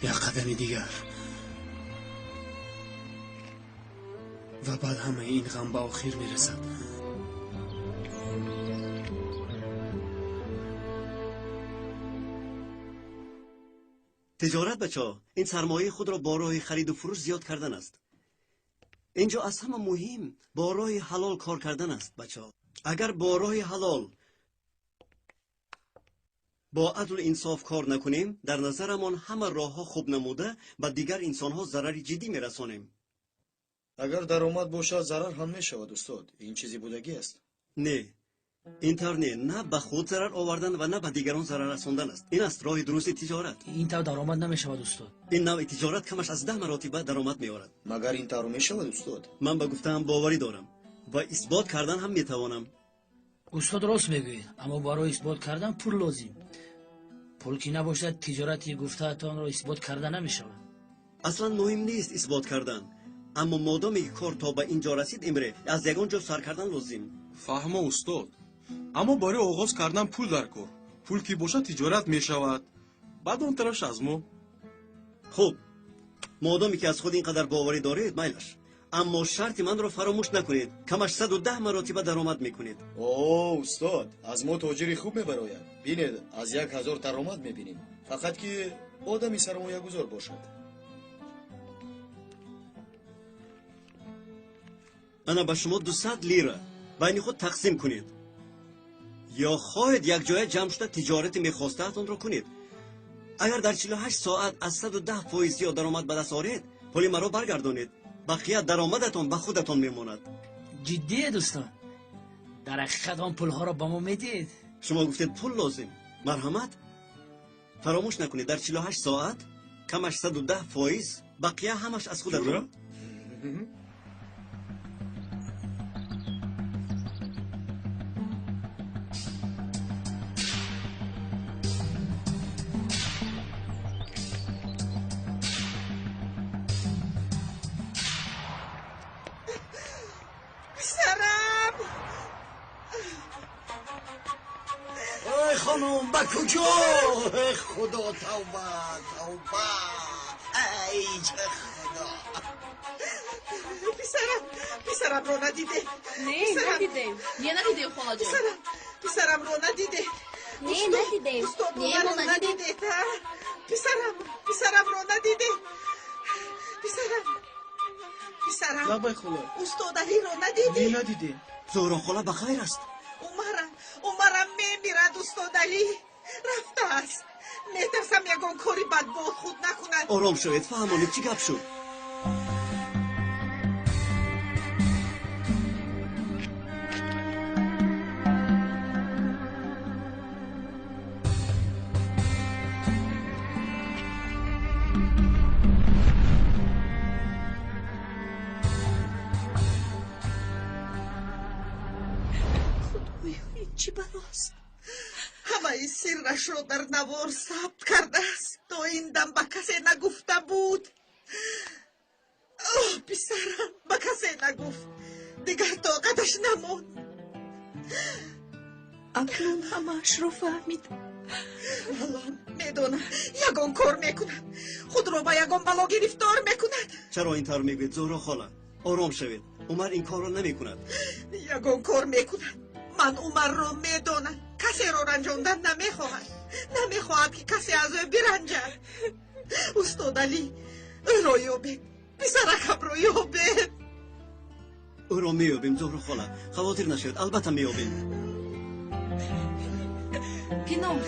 Як қадами дигар ва баъд ҳамаи ин ғам ба охир мерасад. Тиҷорат, бачаҳо, ин сармояи худро бо роҳи хариду фурӯш зиёд кардан аст. Инҷо аз ҳама муҳим бо роҳи ҳалол кор кардан аст, бачаҳо. Агар бо роҳи ҳалол бо адлу инсоф кор накунем, дар назарамон ҳама роҳҳо хуб намуда ба дигар инсонҳо зарари ҷиддӣ мерасонем. Агар даромад бошад, зарар ҳам мешавад, устод. Ин чизи будагӣ аст. Не, ин тавр не. На ба худ зарар овардан ва на ба дигарон зарар расондан аст. Ин аст роҳи дурусти тиҷорат. Ин тавр даромад намешавад, устод. Ин навъи тиҷорат камаш аз 10 маротиба даромад меорад. Магар ин тавр мешавад, устод? Ман ба гуфтаам боварӣ дорам ва исбот кардан ҳам метавонам. Устод рост мегӯед, аммо барои исбот кардан пул лозим. Пул ки набошад, тиҷорати гуфтаатонро исбот карда намешавад. Аслан муҳим нест исбот кардан, аммо модоме ки кор то ба ин ҷо расид, имре аз ягон ҷо сар кардан лозим. Фаҳмо, устод, аммо барои оғоз кардан пул дар кор. Пул ки бошад, тиҷорат мешавад. Баъд он тарафш аз мо. Хуб, модоме ки аз худ ин қадар боварӣ доред, майлаш. Аммо шарти манро фаромӯш накунед. Камаш 110 маротиба даромад мекунед. О, устод, аз мо тоҷири хуб мебарояд. Бинед, аз 1000 даромад мебинем. Фақат ки одами сармоягузор бошад. Ана ба шумо 200 лира. Байни худ тақсим кунед. Ё хоҳед якҷоя ҷамъ шуда тиҷорати мехостаатонро кунед. Агар дар 48 соат аз 110% зиёд даромад ба даст оред, пули маро баргардонед. Бақия даромадатон ба худатон мемонад. Ҷиддие, дӯстон? Дар ҳақиқат он пулҳоро ба мо медиҳед? Шумо гуфтед пул лозим. Марҳамат. Фаромӯш накунед, дар 48 соат камаш 110%, бақия ҳамаш аз худатон. خانم با کجا؟ خدا توبه توبه. ای چه خدا. پسرم، پسرم رو ندیده. نه ندیدیم. نه ندیدیم خاله جان. پسرم، پسرم رو ندیده. نه ندیدیم. نه ما ندیدیم. پسرم، پسرم رو ندیده. پسرم، پسرم. لبای خاله. استاد علی رو ندیده. نه ندیدیم. زهرا خاله بخیر است. عمرم، عمرم میمیرد استاد علی. رفته است. میترسم یگان کاری بد با خود نکند. آرام شوید، فهمانید چی گپ شد. چی بلاست؟ ҳамаи сиррашро дар навор сабт кардааст. То ин дам ба касе нагуфта буд. Оҳ, писарам, ба касе нагуфт. Дигар тоқаташ намонд. Акнун ҳамаашро фаҳмид. Валлоҳ медонам, ягон кор мекунад. Худро ба ягон бало гирифтор мекунад. Чаро ин тавр мегӯед, Зуҳро хола? Ором шавед, Умар ин корро намекунад. Ягон кор мекунад. Ман Умарро медонам. Касеро ранҷондан намехоҳад. Намехоҳад ки касе аз ӯ биранҷад. Устод Алӣ, ӯро ёбед. Писаракамро ёбед. Ӯро меёбем, Зуҳро хола. Хавотир нашавед, албатта меёбем. Пинор.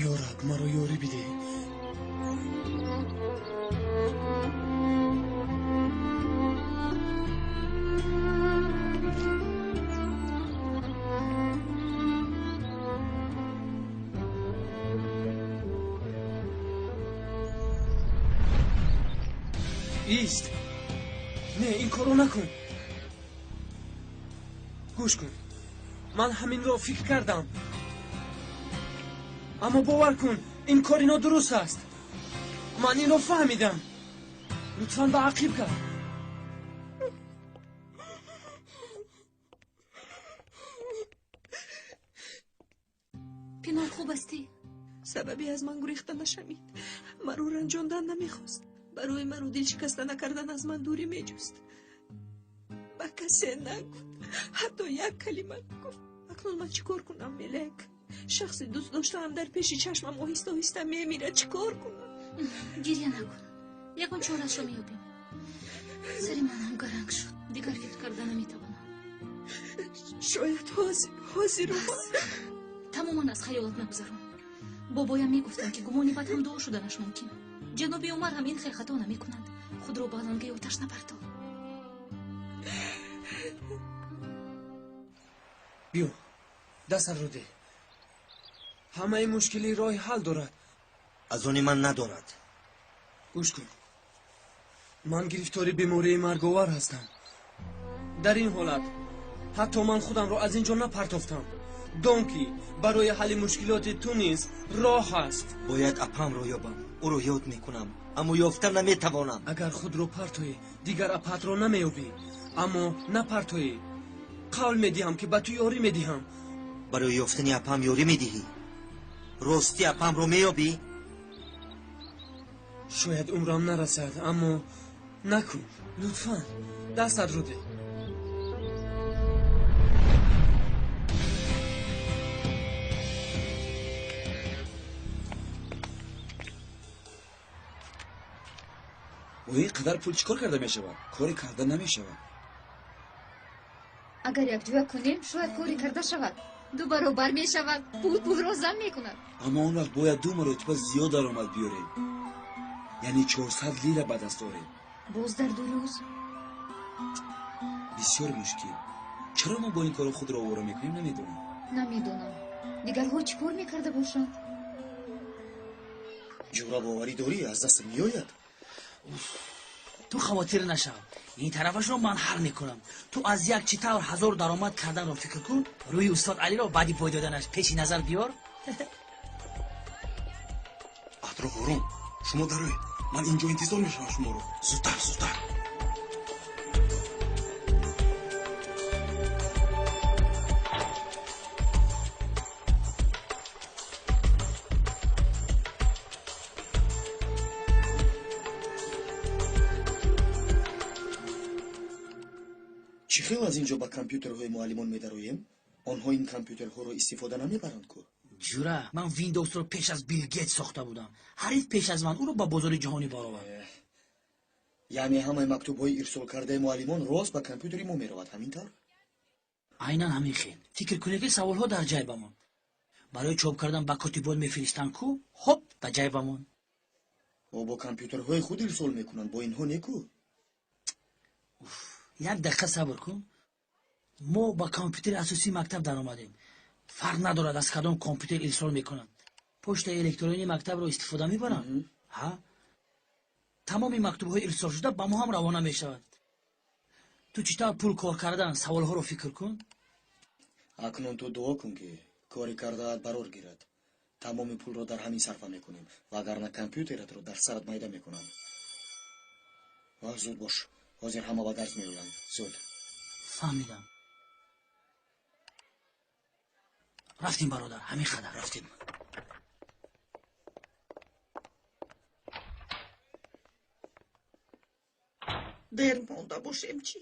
Ё Раб, маро ёрӣ бидеҳ. Ист. Не, ин корро накун. Гӯш кун. Ман ҳаминро фикр кардам. Аммо бовар кун, ин кори нодуруст аст. Ман инро фаҳмидам. Лутфан ба ақиб гард. Пинон, хуб ҳастӣ? Сабаби аз ман гурехта нашавид. Маро ранҷондан намехост. Барои маро дилшикаста накардан аз ман дурӣ меҷуст. Ба касе нагуфт, ҳатто як калима нагуфт. Акнун ман чӣ кор кунам, Мелек? Шахси дӯст доштаам дар пеши чашмам оҳиста оҳиста мемирад. Чӣ кор кунам? Гиря накун. Ягон чораашро меёбем. Сари ман ҳам гаранг шуд. Дигар фикр карда наметавонам. Шояд ҳозир бас. Тамоман аз хаёлат нагузарон. Бобоям мегуфтанд, ки гумони бад ҳам дуо шуданаш мумкин. Ҷаноби Умар ҳам ин хел хато намекунанд. Худро ба алангаи оташ напарто. Биё, дастатро деҳ. Ҳамаи мушкилӣ роҳи ҳал дорад. Аз они ман надорад. Гӯш кун. Ман гирифтори бемории марговар ҳастам. Дар ин ҳолат ҳатто ман худамро аз ин ҷо напартофтам. Дон ки барои ҳалли мушкилоти ту низ роҳ аст. Бояд апамро ёбам. Ӯро ёд мекунам, аммо ёфта наметавонам. Агар худро партоӣ, дигар апатро намеёбӣ. Аммо напартоӣ. Қавл медиҳам, ки ба ту ёрӣ медиҳам. Барои ёфтани апам ёрӣ медиҳӣ? Ростӣ апамро меёбӣ? Шояд умрам нарасад, аммо накун. Лутфан, дастатро деҳ. Бо ин қадар пул чӣ кор карда мешавад? Коре карда намешавад. Агар якҷоя кунем, шояд коре карда шавад. Ду баробар мешавад. Пул пулро зам мекунад. Аммо он вақт бояд ду маротиба зиёд даромад биёрем. Яъне 400 лира ба даст орем. Боз дар 2 рӯз? Бисёр мушкил. Чаро мо бо ин корро худро овора мекунем, намедонам. Намедонам. Дигарҳо чӣ кор мекарда бошанд? Ҷура, боварӣ дорӣ, аз даст меояд? Ту хавотир нашав. Ин тарафашро ман ҳал мекунам. Ту аз як чӣ тавр 1000 даромад карданро фикр кун. Рӯи устод Алиро баъди пой доданаш пеши назар биёр. Атроф ором. Шумо дароед. Ман инҷо интизор мешавам шуморо. Зудтар, зудтар. Чӣ хел аз ин ҷо ба компютерҳои муаллимон медароем? Онҳо ин компютерҳоро истифода намебаранд ку? Ҷура, ман Виндовсро пеш аз Билл Гейтс сохта будам. Ҳариф пеш аз ман ӯро ба бозори ҷаҳонӣ баровард. Яъне ҳамаи мактубҳои ирсолкардаи муаллимон рост ба компютери мо меравад, ҳамин тавр? Айнан ҳамин хел. Фикр кунед, ки саволҳо дар ҷайбамон. Барои чоп кардан ба котибон мефиристанд ку? Ҳоп, ба ҷайбамон. О, бо компютерҳои худ ирсол мекунанд, бо инҳо не ку? Як дақиқа сабр кун. Мо ба компютери асосии мактаб даромадем. Фарқ надорад аз кадом компютер ирсол мекунанд. Почтаи электронии мактабро истифода мебаранд. Ҳа? Тамоми мактубҳои ирсолшуда ба мо ҳам равона мешаванд. Ту чӣ тавр пул кор кардан саволҳоро фикр кун? Акнун ту дуо кун, ки кори кардаат барор гирад. Тамоми пулро дар ҳамин сарфа мекунем, вагарна компютератро дар сарат майда мекунам. Ва зуд бош. Ҳозир ҳама ба дарс меоянд. Зуд. Фаҳмидам. Рафтем, бародар, ҳамин қадар рафтем. Дер монда бошем чӣ?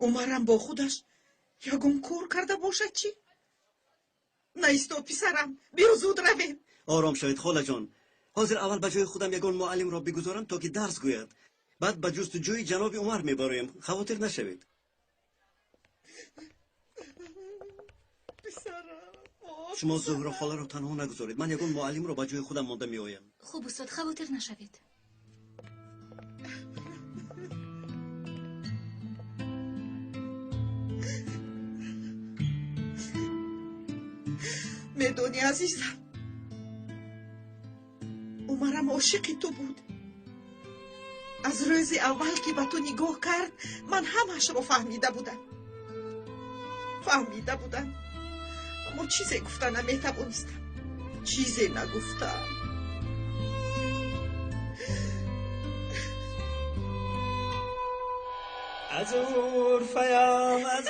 Умарам бо худаш ягон кор карда бошад чӣ? Наисто, писарам, биё зуд равем. Ором шавед, холаҷон. Ҳозир аввал ба ҷои худам ягон муаллимро бигузорам, то ки дарс гӯяд. Баъд ба ҷустуҷӯи ҷаноби Умар мебароем. Хавотир нашавед. Шумо Зуҳро холаро танҳо нагузоред. Ман ягон муаллимро ба ҷои худам монда меоям. Хуб, устод, хавотир нашавед. Медонӣ, азизам, Умарам ошиқи ту буд. Аз рӯзи аввал ки ба ту нигоҳ кард, ман ҳамаашро фаҳмида будам. Фаҳмида будам. Аммо чизе гуфта наметавонистам. Чизе нагуфтам. Аз Урфаям, аз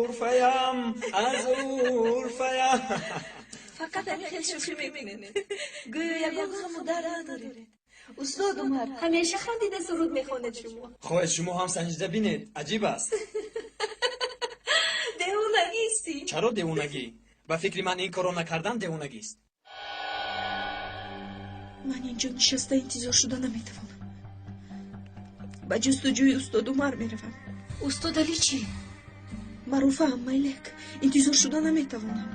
Урфаям, аз Урфаям. Фақат ҳамин хел шӯхӣ мекунед. Гӯё ягон ғаму дард надоред. Устод Умар, ҳамеша хандида суруд мехонед шумо. Хоҳед шумо ҳам санҷида бинед, аҷиб аст. Девонагистӣ. Чаро девонагӣ? Ба фикри ман ин корро накардан девонагист. Ман инҷо нишаста интизор шуда наметавонам. Ба ҷустуҷӯи устод Умар меравам. Устод Али чӣ? Маро фаҳм, Майлек, интизор шуда наметавонам.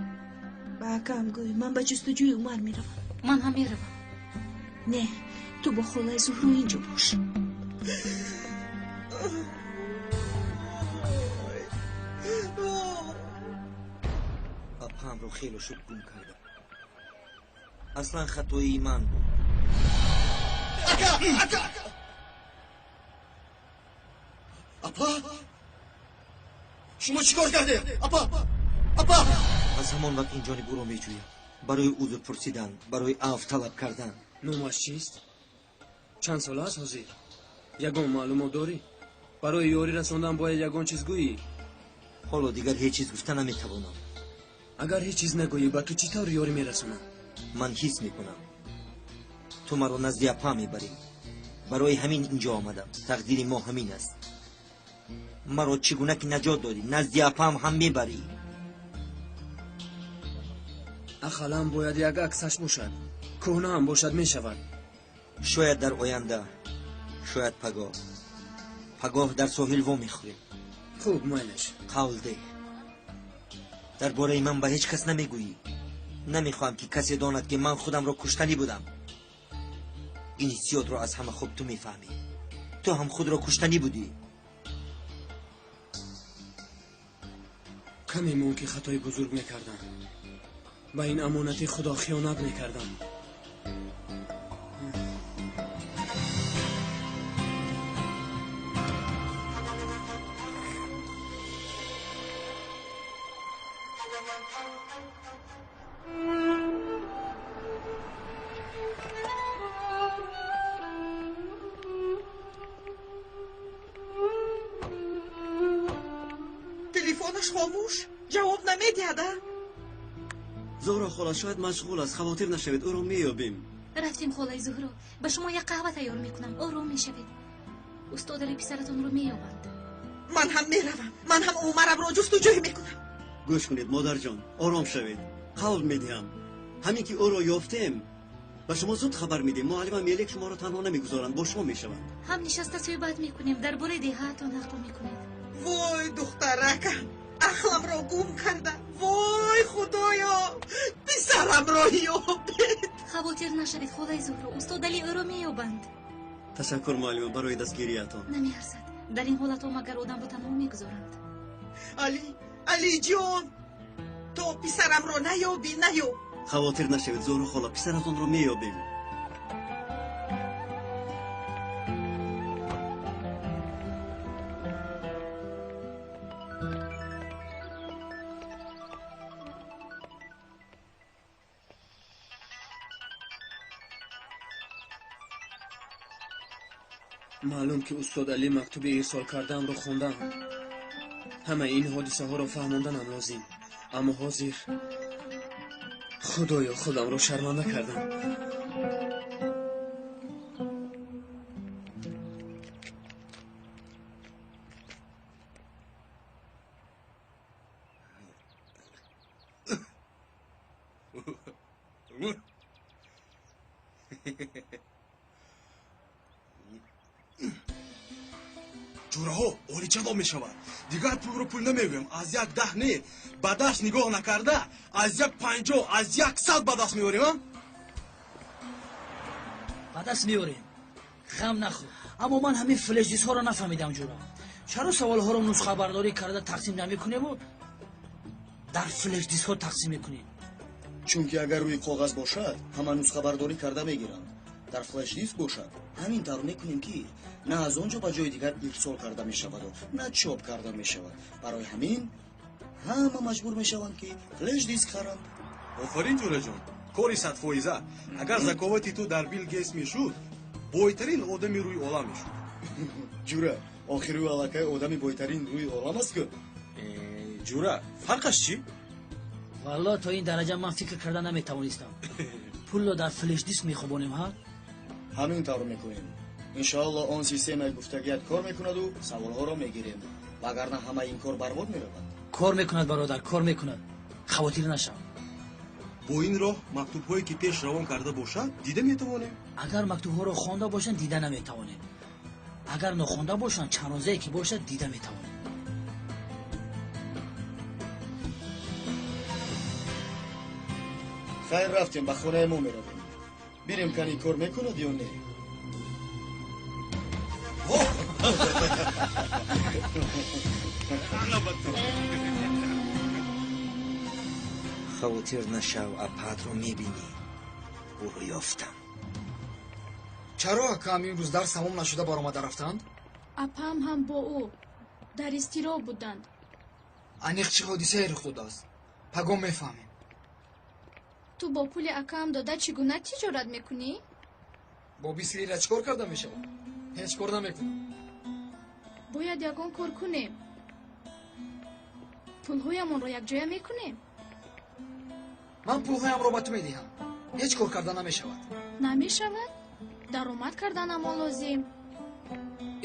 Ба акаам гӯй, ман ба ҷустуҷӯи Умар меравам. Ман ҳам меравам. Не, ту бо холаи Зуҳро инҷо бош. Апаамро хеле шуд гум кардам. Аслан хатои ман буд. Ака! Ака! Апа! Шумо чӣ кор кардед? Апа! Апа! Аз ҳамон вақт ин ҷониб ӯро меҷӯям. Барои узр пурсидан, барои афв талаб кардан. Номаш чист? Чанд сола аст ҳозир? Ягон маълумот дорӣ? Барои ёрӣ расондан бояд ягон чиз гӯӣ? Ҳоло дигар ҳеҷ чиз гуфта наметавонам. Агар ҳеҷ чиз нагӯӣ, ба ту чӣ тавр ёрӣ мерасонам? Ман ҳис мекунам. Ту маро назди апа мебарӣ. Барои ҳамин инҷо омадам. Тақдири мо ҳамин аст. Маро чӣ гуна ки наҷот додӣ, назди апаам ҳам мебарӣ. Ақаллан бояд як аксаш бошад. Кӯҳна ҳам бошад мешавад. Шояд дар оянда, шояд пагоҳ. Пагоҳ дар соҳил во мехӯрем. Хуб, майлаш. Қавл деҳ. Дар бораи ман ба ҳеҷ кас намегӯӣ. Намехоҳам ки касе донад ки ман худамро куштанӣ будам. Ин ҳиссиётро аз ҳама хуб ту мефаҳмӣ. Ту ҳам худро куштанӣ будӣ. Каме мон ки хатои бузург мекардам. Ба ин амонати худо хиёнат мекардам. Телефонаш хомӯш, ҷавоб намедиҳад, а? Зуҳро хола шояд машғул аст, хавотир нашавед, ӯро меёбем. Рафтем холаи Зуҳро, ба шумо як қаҳва тайёр мекунам, ором мешавед. Устод Али писаратонро меёбанд. Ман ҳам меравам, ман ҳам Умарамро ҷустуҷӯй мекунам. Гӯш кунед модарҷон, ором шавед. Қавл медиҳам, ҳамин ки ӯро ёфтем, ба шумо зуд хабар медиҳем. Муаллима Мелек шуморо танҳо намегузоранд, бо шумо мешаванд. Ҳам нишаста суҳбат мекунем, дар бораи деҳаатон нақл мекунед. Вой духтаракам, ақламро гум карда. Вой худоё, писарамро ёбед. Хавотир нашавед холаи Зуҳро, устод Али ӯро меёбанд. Ташаккур муаллима барои дастгириятон. Намеарзад. Дар ин ҳолатҳо магар одамро танҳо мегузоранд? Али, Алиҷон, то писарамро наёбӣ, наёб. Хавотир нашавед Зуҳро хола, писаратонро меёбем. Маълум ки устод Али мактуби ирсол кардаамро хондаам. Ҳамаи ин ҳодисаҳоро фаҳмонданам лозим. Аммо ҳозир худоё, худамро шарманда кардам. Ҷӯраҳо олиҷаноб мешавад. Дигар пулро пул намегӯям. Аз як 10 не, ба даст нигоҳ накарда, аз як 50, аз як 100 ба даст меорем, а? Ба даст меорем. Ғам нахӯр. Аммо ман ҳамин флешдискҳоро нафаҳмидам ҷӯра. Чаро саволҳоро нусхабардорӣ карда тақсим намекунему дар флешдискҳо тақсим мекунем? Чунки агар рӯи коғаз бошад, ҳама нусхабардорӣ карда мегиранд. Дар флеш-диск бошад, ҳамин тавр мекунем, ки на аз он ҷо ба ҷои дигар ирсол карда мешаваду на чоп карда мешавад. Барои ҳамин ҳама маҷбур мешаванд, ки флеш-диск харанд. Офарин, ҷураҷон, кори садфоиза. Агар заковати ту дар Билл Гейтс мешуд, бойтарин одами рӯи олам мешуд. Ҷура, охир ӯ аллакай одами бойтарин рӯи олам аст ку. Ҷура, фарқаш чӣ? Валло, то ин дараҷа ман фикр карда наметавонистам. Пулро дар флешдиск мехобонем, ҳа? Ҳамин тавр мекунем. Иншоалло, он системаи гуфтагият кор мекунаду саволҳоро мегирем, вагарна ҳамаи ин кор барбод меравад. Кор мекунад, бародар, кор мекунад, хавотир нашав. Бо ин роҳ мактубҳое, ки пеш равон карда бошад, дида метавонем. Агар мактубҳоро хонда бошанд, дида наметавонем. Агар нохонда бошанд, чанд рӯзае ки бошад, дида метавонем. Хайр, рафтем, ба хонаи мо меравем, бирем, кани кор мекунад ё не. Хавотир нашав, апаатро мебинӣ. Ӯро ёфтам. Чаро акаам имрӯз дарс тамом нашуда баромада рафтанд? Апаам ҳам бо ӯ дар изтироб буданд. Аниқ чӣ ҳодисае рух додааст, пагон мефаҳмем. Ту бо пули акаам дода чӣ гуна тиҷорат мекунӣ? Бо 20 лира чӣ кор карда мешавад? Ҳеҷ кор намекунам. Бояд ягон кор кунем. Пулҳоямонро якҷоя мекунем. Ман пулҳоямро ба ту медиҳам. Ҳеҷ кор карда намешавад. Намешавад? Даромад карданамон лозим.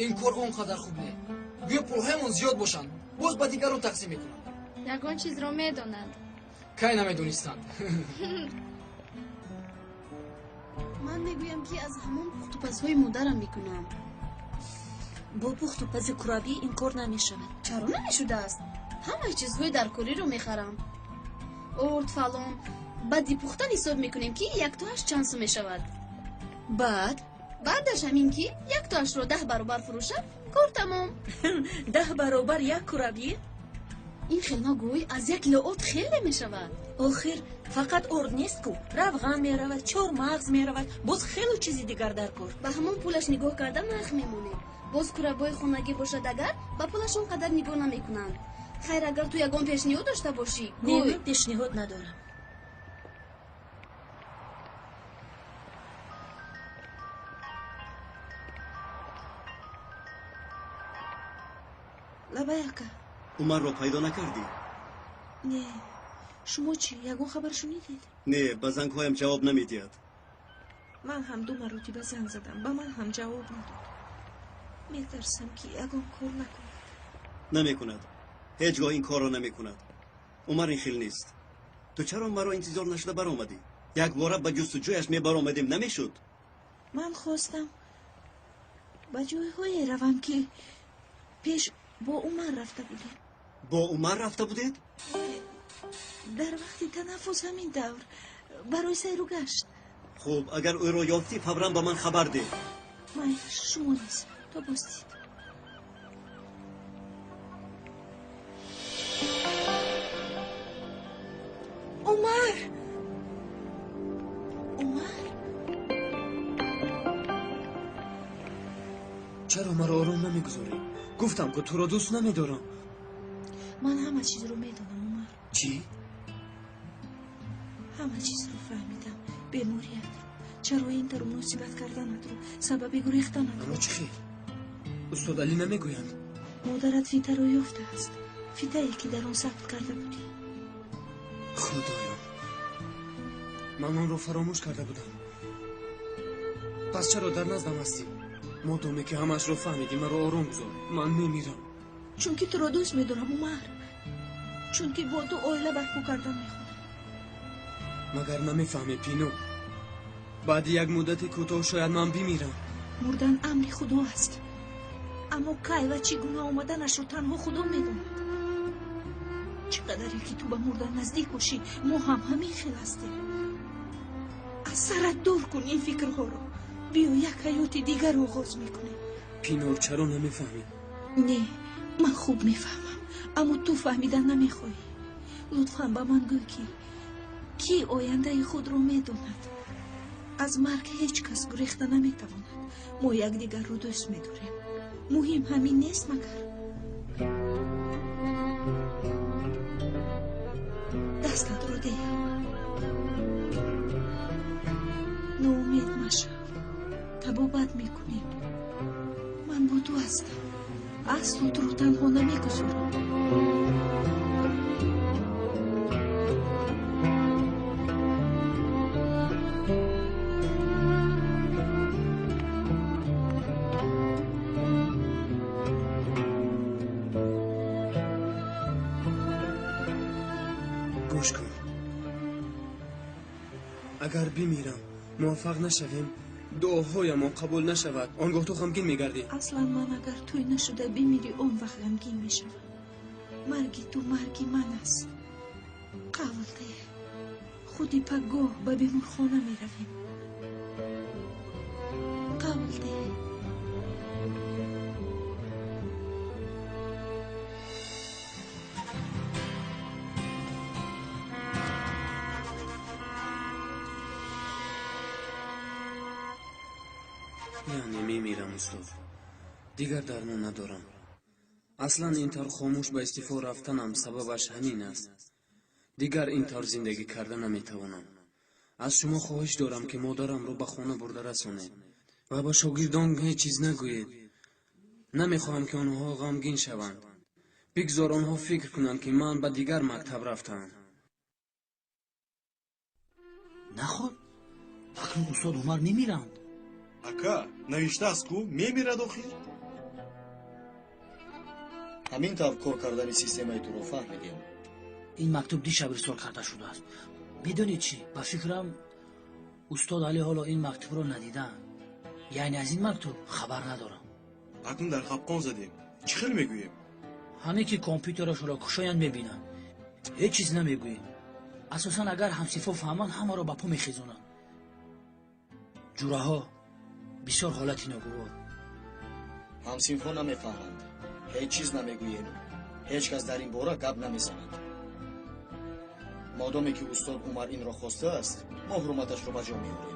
Ин кор он қадар хуб не. Гӯё пулҳоямон зиёд бошанд, боз ба дигарон тақсим мекунанд. Ягон чизро медонанд. Кай намедонистанд? Ман мегӯям, ки аз ҳамон пухтупазҳои модарам мекунам. Бо пухтупази курабӣ ин кор намешавад. Чаро намешудааст? Ҳамаи чизҳои даркориро мехарам, орд, фалон. Баъди пухтан ҳисоб мекунем, ки яктоаш чанд сум мешавад. Баъд? Баъдаш ҳамин, ки яктоашро 10 баробар фурӯшам, кор тамом. 10 баробар як курабӣ? Ин хел нагӯй, аз як кило орд хеле мешавад. Охир фақат орд нест ку, равған меравад, чормағз меравад, боз хело чизи дигар дар кор. Ба ҳамон пулаш нигоҳ карда нарх мемонем. Боз курабои хонагӣ бошад, агар ба пулаш он қадар нигоҳ намекунанд. Хайр, агар ту ягон пешниҳод дошта бошӣ, Не, гӯй. Ман пешниҳод надорам. Лабай, ака. Умарро пайдо накардӣ? Не, шумо чӣ, ягон хабар шунидед? Не, ба зангҳоям ҷавоб намедиҳад. Ман ҳам ду маротиба занг задам, ба ман ҳам ҷавоб надод. Метарсам, ки ягон кор накунад. Намекунад, ҳеҷ гоҳ ин корро намекунад. Умар ин хел нест. Ту чаро маро интизор нашуда баромадӣ? Якбора ба ҷустуҷӯяш мебаромадем, намешуд? Ман хостам ба ҷойҳое равам, ки пеш бо Умар рафта будем. Бо Умар рафта будед? Дар вақти танаффус, ҳамин тавр, барои сайру гашт. Хуб, агар ӯро ёфтӣ, фавран ба ман хабар деҳ. Майлаш, шумо низ то боздид. Умар, Умар! Чаро маро ором намегузорӣ? Гуфтам ку, туро дӯст намедорам. Ман ҳама чизро медонам, Умар. Чӣ? Ҳама чизро фаҳмидам: бемориятро, чаро ин тавр муносибат карданатро, сабаби гурехтанатро. Аммо чӣ хел? Устод Алӣ намегӯянд. Модарат фитаро ёфтааст, фитае, ки дар он сабт карда будӣ. Худоё, ман онро фаромӯш карда будам. Пас чаро дар наздам ҳастӣ? Модоме ки ҳамаашро фаҳмидӣ, маро ором гузор, ман мемирам. Чунки туро дӯст медорам, Умар, чунки бо ту оила барпо кардан мехоҳам. Магар намефаҳмӣ, Пино, баъди як муддати кӯтоҳ шояд ман бимирам. Мурдан амри Худо аст, аммо кай ва чӣ гуна омаданашро танҳо Худо медонад. Чӣ қадаре ки ту ба мурдан наздик бошӣ, мо ҳам ҳамин хел ҳастем. Аз сарат дур кун ин фикрҳоро. Биё, як ҳаёти дигар оғоз мекунем. Пинор, чаро намефаҳмӣ? Не, ман хуб мефаҳмам, аммо ту фаҳмидан намехоҳӣ. Лутфан ба ман гӯй, ки кӣ ояндаи худро медонад? Аз марг ҳеҷ кас гурехта наметавонад. Мо якдигарро дӯст медорем. Муҳим ҳамин нест магар? Дастатро деҳ. Ноумед машав. Табобат мекунем. Ман бо ту ҳастам. Асло туро танҳо намегузорам. Гӯш кун. Агар бимирам, муваффақ нашавем, дуоҳоямон қабул нашавад, он гоҳ ту ғамгин мегардӣ. Аслан ман агар тӯй нашуда бимирӣ, он вақт ғамгин мешавам. Марги ту марги ман аст. Қавл деҳ. Худи пагоҳ ба беморхона меравем. Қавл деҳ. Яъне мемирам, устод. Дигар дармон надорам. Аслан ин тавр хомӯш ба истифо рафтанам сабабаш ҳамин аст. Дигар ин тавр зиндагӣ карда наметавонам. Аз шумо хоҳиш дорам, ки модарамро ба хона бурда расонед ва ба шогирдон ҳеҷ чиз нагӯед. Намехоҳам, ки онҳо ғамгин шаванд. Бигзор онҳо фикр кунанд, ки ман ба дигар мактаб рафтаам. Наход, акнун устод Умар мемиранд. Ака, навиштааст ку, мемирад охир? Ҳамин тавр кор кардани системаи туро фаҳмидем. Ин мактуб дишаб ирсол карда шудааст. Медонед чӣ? Ба фикрам, устод Али ҳоло ин мактубро надидаанд. Яъне аз ин мактуб хабар надорам. Акнун дар қапқон задем. Чӣ хел мегӯем? Ҳаме ки компютерашонро кушоянд мебинанд. Ҳеҷ чиз намегӯем. Асосан агар ҳамсифо фаҳманд, ҳамаро ба по мехезонанд. Ҷураҳо бисёр ҳолати ногувор. Ҳамсинфҳо намефаҳманд. Ҳеҷ чиз намегӯем. Ҳеҷ кас дар ин бора гап намезанад. Модоме ки устод Умар инро хостааст, мо ҳурматашро ба ҷо меорем.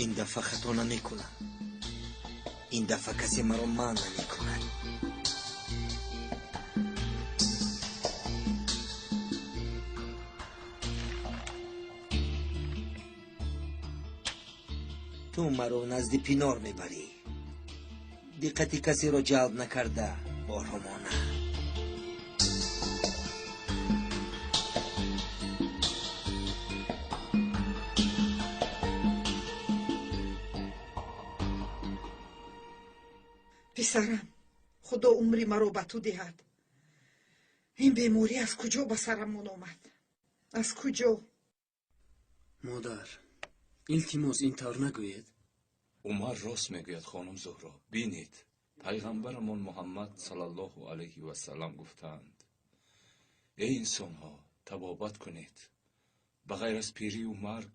Ин дафъа хато намекунам. Ин дафъа касе маро манъ намекунад. Ту маро назди Пинор мебарӣ. Диққати касеро ҷалб накарда, оромона. Писарам, худо умри маро ба ту диҳад. Ин беморӣ аз куҷо ба сарамон омад? Аз куҷо? Модар, илтимос ин тавр нагӯед. Умар рост мегӯяд, хонум Зуҳро. Бинед, пайғамбарамон Муҳаммад саллаллоҳу алайҳи васаллам гуфтаанд: эй инсонҳо, табобат кунед. Ба ғайр аз пирию марг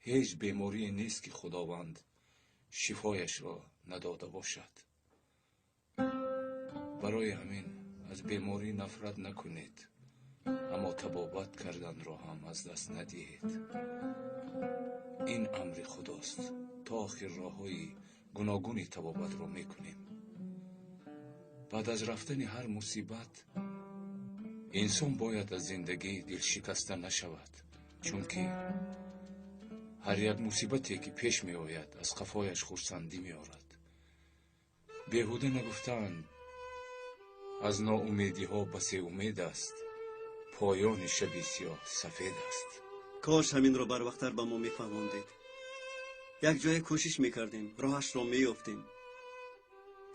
ҳеҷ беморие нест, ки Худованд шифояшро надода бошад. Барои ҳамин аз беморӣ нафрат накунед, аммо табобат карданро ҳам аз даст надиҳед. Ин амри Худост. То охир роҳҳои гуногуни табобатро мекунем. Баъд аз рафтани ҳар мусибат инсон бояд аз зиндагӣ дилшикаста нашавад, чунки ҳар як мусибате ки пеш меояд, аз қафояш хурсандӣ меорад. Беҳуда нагуфтаанд, аз ноумедиҳо басе умед аст, поёни шаби сиёҳ сафед аст. Кош ҳаминро барвақттар ба мо мефаҳмондед. Як ҷое кӯшиш мекардем, роҳашро меёфтем.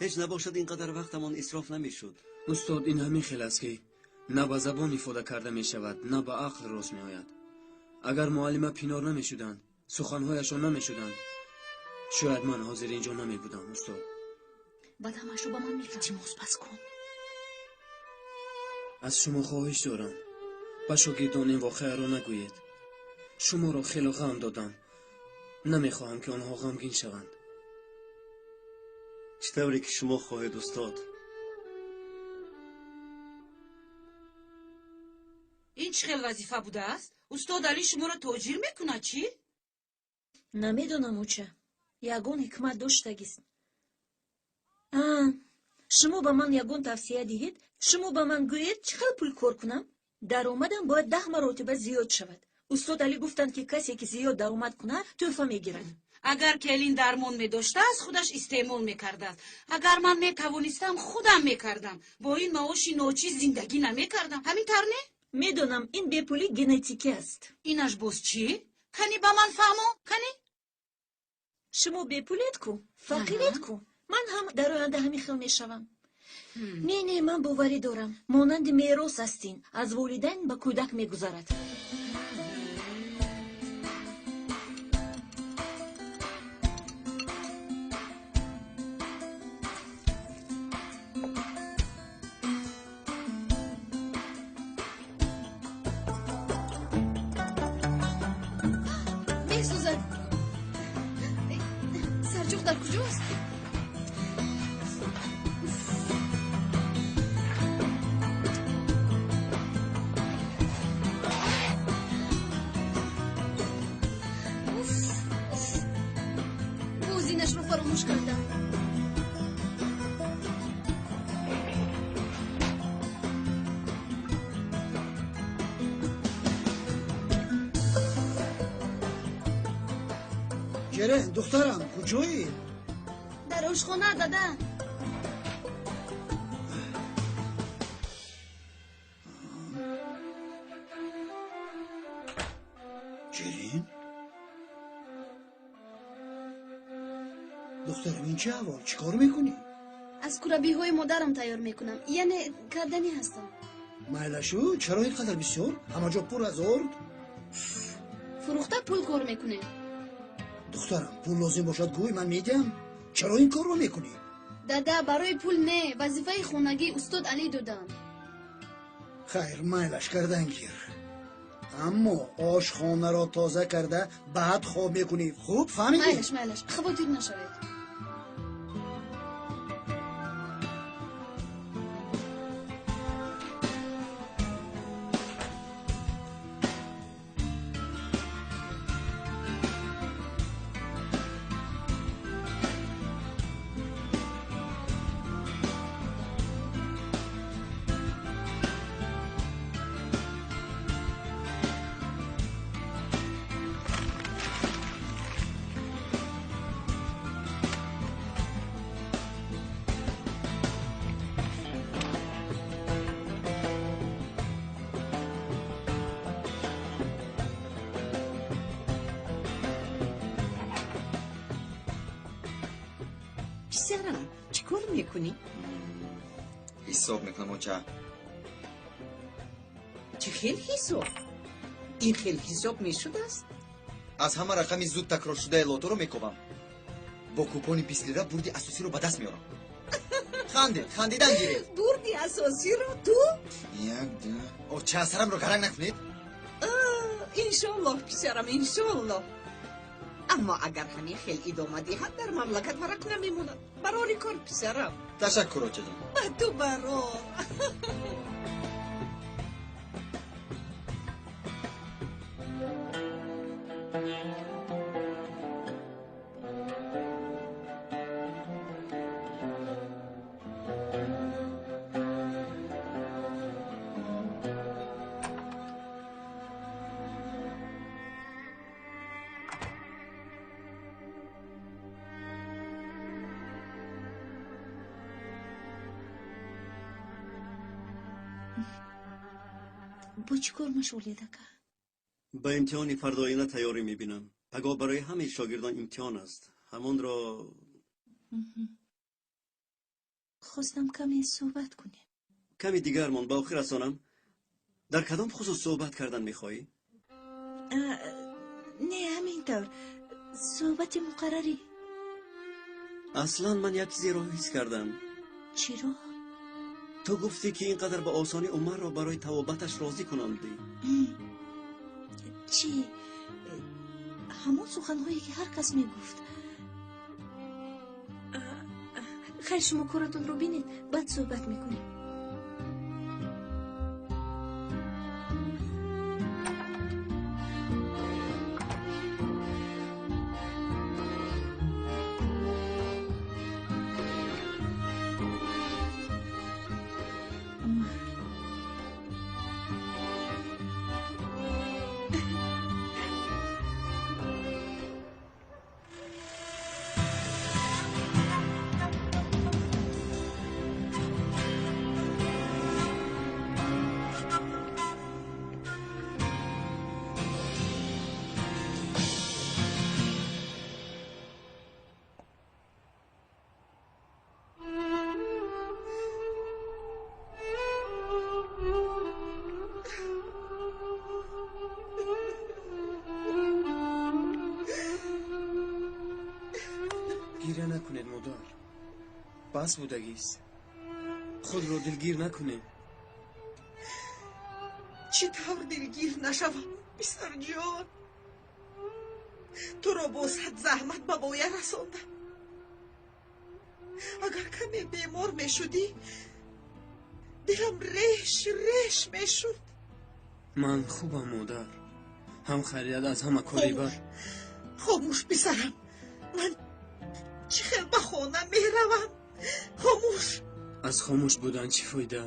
Ҳеҷ набошад ин қадар вақтамон исроф намешуд. Устод, ин ҳамин хел аст, ки на ба забон ифода карда мешавад, на ба ақл рост меояд. Агар муаллима Пинор намешуданд, суханҳояшон намешуданд, шояд ман ҳозир инҷо намебудам, устод. Баъд ҳамаашро ба ман мефаҳмонӣ. Илтимос, бас кун. Аз шумо хоҳиш дорам, ба шогирдон ин воқеаро нагӯед. Шуморо хело ғам додам. Намехоҳам, ки онҳо ғамгин шаванд. Чӣ тавре ки шумо хоҳед, устод. Ин чӣ хел вазифа будааст? Устод Алӣ шуморо тоҷир мекунад, чӣ? Намедонам, оча. Ягон ҳикмат доштагист. Шумо ба ман ягон тавсия диҳед? Шумо ба ман гӯед, чӣ хел пул кор кунам? Даромадам бояд 10 маротиба зиёд шавад. Устод Алӣ гуфтанд, ки касе, ки зиёд даромад кунад, тӯҳфа мегирад. Агар келин дармон медоштааст, худаш истеъмол мекардааст. Агар ман метавонистам, худам мекардам. Бо ин маоши ночиз зиндагӣ намекардам. Ҳамин тавр не? Медонам, ин бепулӣ генетикӣ аст. Инаш боз чӣ? Кани ба ман фаҳмо? Кани? Шумо бепулед ку, фақиред ку. Ман ҳам дар оянда ҳамин хел мешавам. Не, не, ман боварӣ дорам. Монанди мерос аст ин. Аз волидайн ба кӯдак мегузарад. Месӯзад. Сарҷуқ дар куҷост? Боз инашро фаромӯш кардам. Ҷерен, духтарам, куҷоӣ? Дар ошхона, дада. Ҷерен? Духтарам, ин чӣ аҳвол? Чӣ кор мекунӣ? Аз курабиҳои модарам тайёр мекунам. Яъне карданӣ ҳастам. Майлашу, чаро ин қадар бисёр? Ҳама ҷо пур аз орд. Фурӯхта пул кор мекунем. Духтарам, пул лозим бошад, гӯй, ман медиҳам. Чаро ин корро мекунӣ? Дада, барои пул не, вазифаи хонагӣ устод Алӣ додам. Хайр, майлаш кардан гир. Аммо ошхонаро тоза карда баъд хоб мекунӣ. Хуб фаҳмидӣ? Майлаш, майлаш, хавотир нашавед. Писарам, чӣ кор мекунӣ? Ҳисоб мекунам, оча. Чӣ хел ҳисоб? Ин хел ҳисоб мешудааст? Аз ҳама рақами зуд такроршудаи лоторо мекобам. Бо купони 20 лира бурди асосиро ба даст меорам. Хандед, хандидан гиред. Бурди асосиро ту? Як, ду. Оча, сарамро гаранг накунед. Иншоллоҳ, писарам, иншоллоҳ. Аммо агар ҳамин хел идома диҳад, дар мамлакат варақ намемонад. Барори кор, писарам. Ташаккур, очаҷон. Ба ту барор. Бо чӣ кор машғулед, ака? Ба имтиҳони фардоина тайёрӣ мебинам. Пагоҳ барои ҳамаи шогирдон имтиҳон аст. Ҳамонро Хостам каме суҳбат кунем. Ками дигар мон ба охир расонам. Дар кадом хусус суҳбат кардан мехоҳӣ? Не, ҳамин тавр. Суҳбати муқаррарӣ. Аслан ман як чизеро ҳис кардам. Чиро? Ту гуфтӣ, ки ин қадар ба осонӣ Умарро барои тавобаташ розӣ кунондӣ. Чӣ? Ҳамон суханҳое, ки ҳар кас мегуфт. Хайр, шумо коратонро бинед, баъд суҳбат мекунем. Умар, Гиря накунед, модар. Бас будагист. Худро дилгир накунед. Чӣ тавр дилгир нашавам, писарҷон? Туро бо сад заҳмат ба воя расондам. Агар каме бемор мешудӣ, дилам реш реш мешуд. Ман хубам, модар. Ҳам хайрият аз ҳама кори бар. Хомӯш, писарам. Ман чӣ хел ба хона меравам? Хомӯш. Аз хомӯш будан чӣ фоида?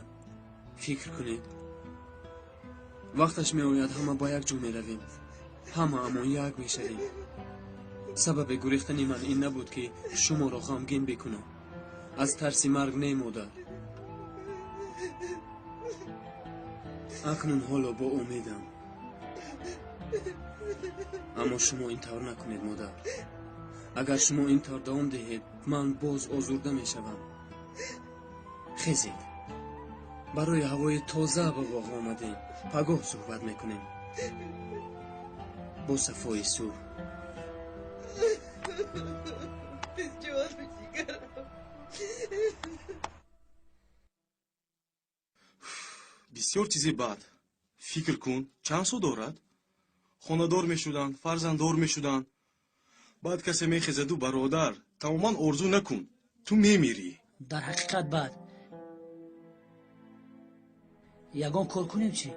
Фикр кунед. Вақташ меояд, ҳама ба як ҷо меравем. Ҳамаамон як мешавем. Сабаби гурехтани ман ин набуд, ки шуморо ғамгин бикунам. Аз тарси марг не, модар. Акнун ҳоло бо умедам. Аммо шумо ин тавр накунед, модар. Агар шумо ин тавр давом диҳед, ман боз озурда мешавам. Хезед. Барои ҳавои тоза ба боғ омадем. Пагоҳ суҳбат мекунем. Бо сафои субҳ. Ҷону ҷигарам. Бисёр чизи бад. Фикр кун, чанд сол дорад? Хонадор мешуданд, фарзанддор мешуданд. Баъд касе мехезаду: «Бародар, тамоман орзу накун, ту мемирӣ». Дар ҳақиқат бад. Ягон кор кунем чӣ?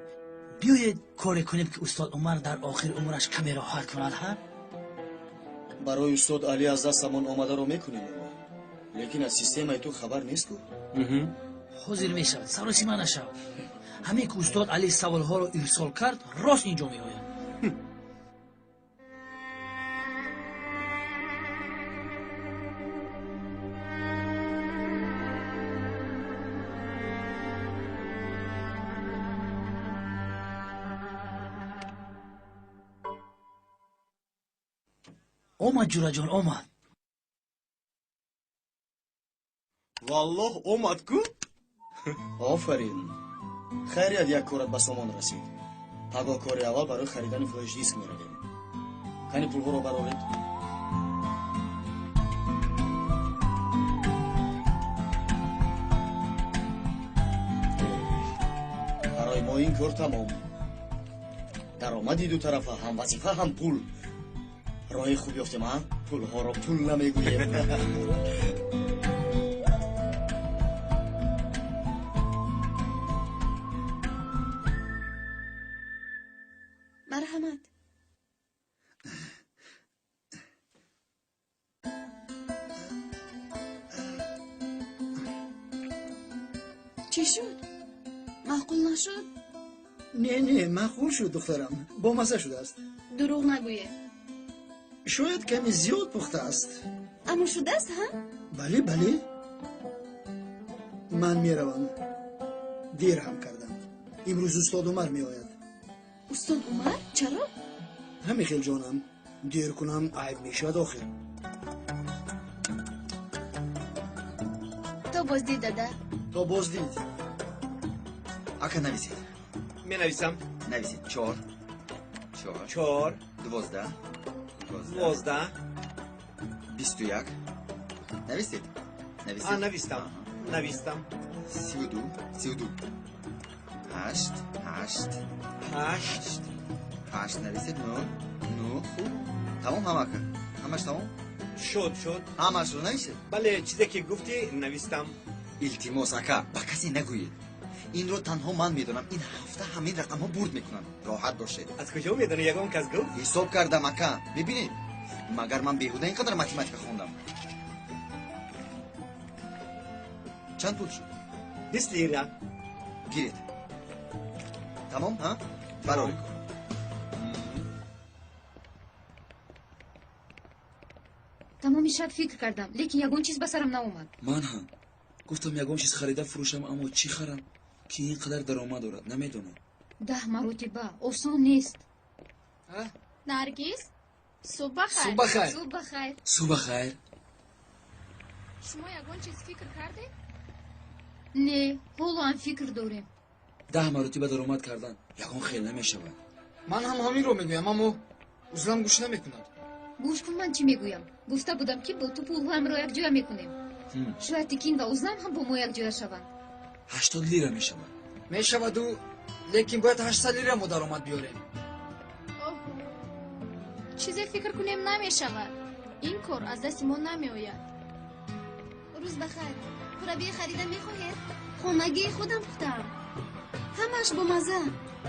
Биёед, коре кунем, ки устод Умар дар охири умраш каме роҳат кунад, ҳа? Барои устод Алӣ аз дастамон омадаро мекунем, мо, лекин аз системаи ту хабар нест ку. Ҳозир мешавад, саросима нашав. Ҳамин ки устод Алӣ саволҳоро ирсол кард, рост инҷо меояд. Омад, ҷураҷон, омад. Валлоҳ, омад ку. Офарин! Хайрият, як корат ба сомон расид. Пагоҳ кори аввал барои харидани флешдиск меравем. Кани, пулҳоро бароред. Барои мо ин кор тамом. Даромади дутарафа, ҳам вазифа, ҳам пул. Роҳи хуб ёфтем, а? Пулҳоро пул намегӯем. Марҳамат. Чӣ шуд? Маъқул нашуд? Не, не, маъқул шуд, духтарам, бомазза шудааст. Дурӯғ нагӯед. Шояд каме зиёд пухтааст. Аммо шудааст, ҳа? Бале, бале. Ман меравам, дер ҳам кардам. Имрӯз устод Умар меояд. Устод Умар? Чаро? Ҳамин хел, ҷонам, дер кунам, айб мешавад охир. То боздид, дада. То боздид. Ака, нависед. Менависам. Нависед: чор, чор, чор, 12, 12, 21. Навистед? Навистед? Навистам. Навистам. 32, 32. 8, 8. 8. 8 нависед, 9, 9. Хуб. Тамом ҳама ака. Ҳамаш тамом? Шуд, шуд. Ҳамашро нависед? Бале, чизе ки гуфтӣ навистам. Илтимос ака, ба касе нагӯед. Инро танҳо ман медонам. Ин ҳафта ҳамин рақамҳо бурд мекунанд. Роҳат бошед. Аз куҷо медонӣ? Ягон кас гуфт? Ҳисоб кардам ака. Мебинед? Магар ман беҳуда ин қадар математика хондам? Чанд пул шуд? 20 лира. Гиред. Тамом, ҳа? Барори кор. Тамоми шаб фикр кардам, лекин ягон чиз ба сарам наомад. Ман ҳам гуфтам ягон чиз харида фурӯшам, аммо чӣ харам ки ин қадар даромад дорад, намедонам. 10 маротиба осон нест. Наргиз, субҳ бахайр. Субҳ бахайр. Субҳ бахайр. Субҳ бахайр. Шумо ягон чиз фикр кардед? Не, ҳоло ҳам фикр дорем. 10 маротиба даромад кардан ягон хел намешавад. Ман ҳам ҳаминро мегӯям, аммо узлам гӯш намекунад. Гӯш кун, ман чӣ мегӯям. Гуфта будам, ки бо ту пулҳоямро якҷоя мекунем. Шояд Тикин ва Узлам ҳам бо мо якҷоя шаванд. 80 лира мешавад. Мешаваду, лекин бояд 800 лира мо даромад биёрем. Оҳо, чизе фикр кунем намешавад. Ин кор аз дасти мо намеояд. Рӯз бахайр. Курабия харида мехоҳед? Хонагии худам пухтаам. Ҳамааш бомазза.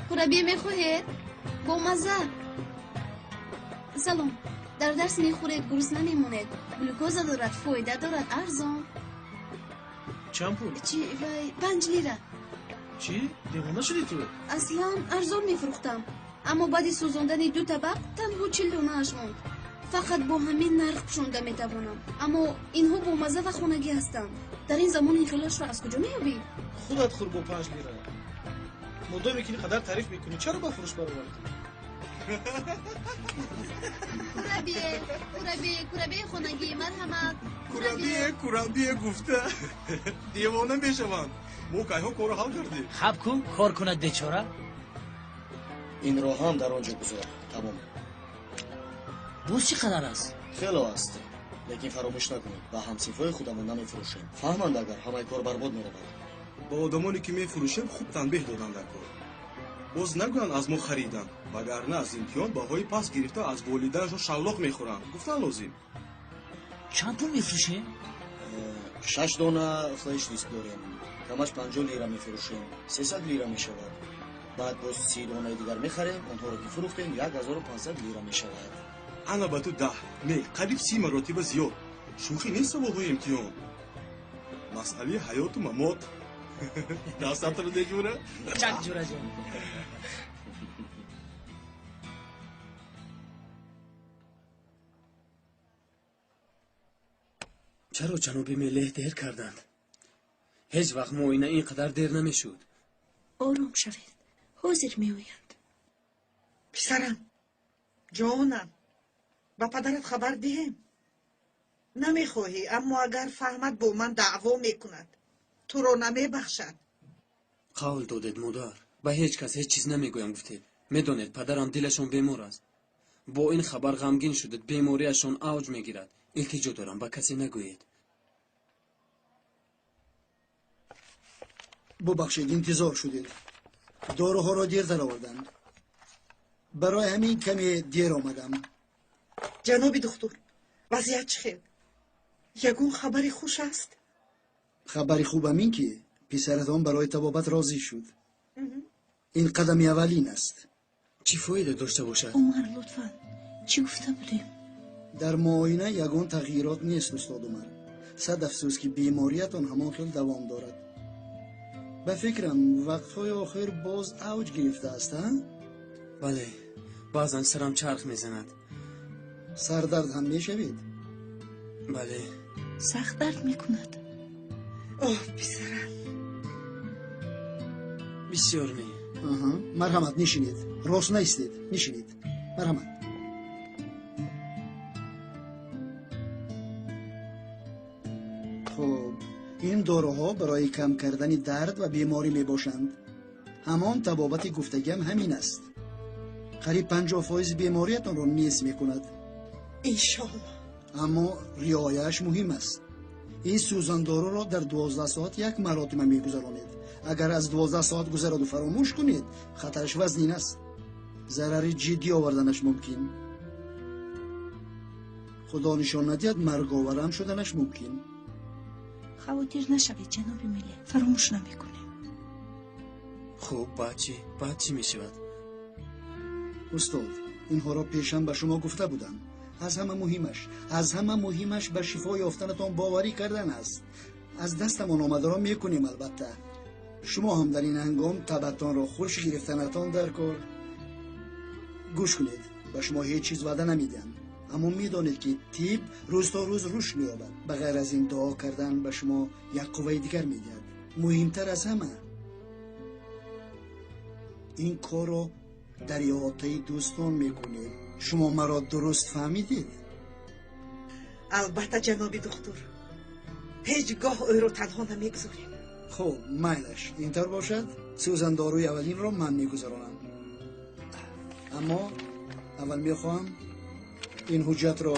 Курабия мехоҳед? Бомазза. Салом. Дар дарс мехӯред, гурусна мемонед. Глюкоза дорад, фоида дорад, арзон. Чанд пул? Чи вай 5 лира. Чӣ? Девона шудӣ ту? Аслан арзон мефурӯхтам, аммо баъди сӯзондани 2 табақ танҳо 40 донааш монд. Фақат бо ҳамин нарх пӯшонда метавонам. Аммо инҳо бомазза ва хонагӣ ҳастанд. Дар ин замон ин хелашро аз куҷо меёбӣ? Худат хӯр бо 5 лира. Модоме ки ин қадар таъриф мекунӣ, чаро ба фурӯш баровардӣ? Курабие, курабие, курабие хонагӣ, марҳамат. Курабие, курабие гуфта девона мешаванд. Мо кайҳо корро ҳал кардем. Хаб кун, кор кунад бечора. Инро ҳам дар он ҷо гузор. Тамом. Боз чӣ қадар аст? Хело аст, лекин фаромӯш накунед, ба ҳамсинфҳои худамон намефурӯшем. Фаҳманд, агар ҳамаи кор барбод меравад. Ба одамоне ки мефурӯшем хуб танбеҳ доданд дар кор. Боз нагӯянд аз мо хариданд, вагарна аз имтиҳон баҳои паст гирифта аз волиданашон шаллоқ мехӯранд. Гуфтан лозим. Чанд пул мефурӯшем? 6 дона флеш диск дорем. Камаш 50 лира мефурӯшем. 300 лира мешавад. Баъд боз 30 донаи дигар мехарем, онҳоро ки фурӯхтем 1500 лира мешавад. Ана ба ту 10, не, қариб 30 маротиба зиёд. Шӯхӣ нест саволҳои имтиҳон. Масъалаи ҳаёту мамот. Дастатро деҷура? Чак ҷураҷон. Чаро ҷаноби Мелеҳ дер карданд? Ҳеҷ вақт муоина ин қадар дер намешуд. Ором шавед, ҳозир меоянд. Писарам, ҷонам, ба падарат хабар диҳем? Намехоҳӣ, аммо агар фаҳмад бо ман даъво мекунад. Туро намебахшад. Қавл додед, модар. Ба ҳеҷ кас ҳеҷ чиз намегӯям гуфтед. Медонед, падарам дилашон бемор аст. Бо ин хабар ғамгин шудед, бемориашон авҷ мегирад. Илтиҷо дорам, ба касе нагӯед. Бубахшед, интизор шудед. Доруҳоро дертар оварданд. Барои ҳамин каме дер омадам. Ҷаноби духтур, вазъият чӣ хел? Ягон хабари хуш аст? Хабари хубам ин ки писаратон барои табобат розӣ шуд. Ин қадами аввалин аст. Чӣ фоида дошта бошад? Умар, лутфан, чӣ гуфта будем? Дар муоина ягон тағйирот нест, устод Умар. Сад афсӯс ки бемориятон ҳамон хел давом дорад. Ба фикрам вақтҳои охир боз авҷ гирифтааст, а? Бале, баъзан сарам чарх мезанад. Сардард ҳам мешавед? Бале. Сахт дард мекунад. Оҳ, писарам. Бисёр не. Марҳамат, нишинед. Рост наистед, нишинед. Марҳамат. Хуб, ин доруҳо барои кам кардани дард ва беморӣ мебошанд. Ҳамон табобати гуфтагиам ҳамин аст. Қариб 50% бемориятонро нест мекунад. Иншоаллоҳ. Аммо риояаш муҳим аст. Ин сӯзандоруро дар 12 соат як маротиба мегузаронед. Агар аз 12 соат гузараду фаромӯш кунед, хатараш вазнин аст. Зарари ҷиддӣ оварданаш мумкин. Худо нишон надиҳад, марговарам шуданаш мумкин. Хавотир нашавед, ҷаноби Миле, фаромӯш намекунем. Хуб, баъд чӣ? Баъд чӣ мешавад? Устод, инҳоро пешам ба шумо гуфта будам. Аз ҳама муҳимаш ба шифо ёфтанатон боварӣ кардан аст. Аз дастамон омадаро мекунем, албатта. Шумо ҳам дар ин ҳангом табатонро хуш гирифтанатон дар кор. Гӯш кунед, ба шумо ҳеҷ чиз ваъда намедиҳам, аммо медонед ки тиб рӯз то рӯз рушд меёбад. Ба ғайр аз ин, дуо кардан ба шумо як қувваи дигар медиҳад. Муҳимтар аз ҳама, ин корро дар иҳотаи дӯстон мекунед. Шумо маро дуруст фаҳмидед? Албатта, ҷаноби духтур, ҳеҷ гоҳ ӯро танҳо намегузорем. Хуб, майлаш, интавр бошад. Сӯзандоруи аввалинро ман мегузаронам, аммо аввал мехоҳам ин ҳуҷҷатро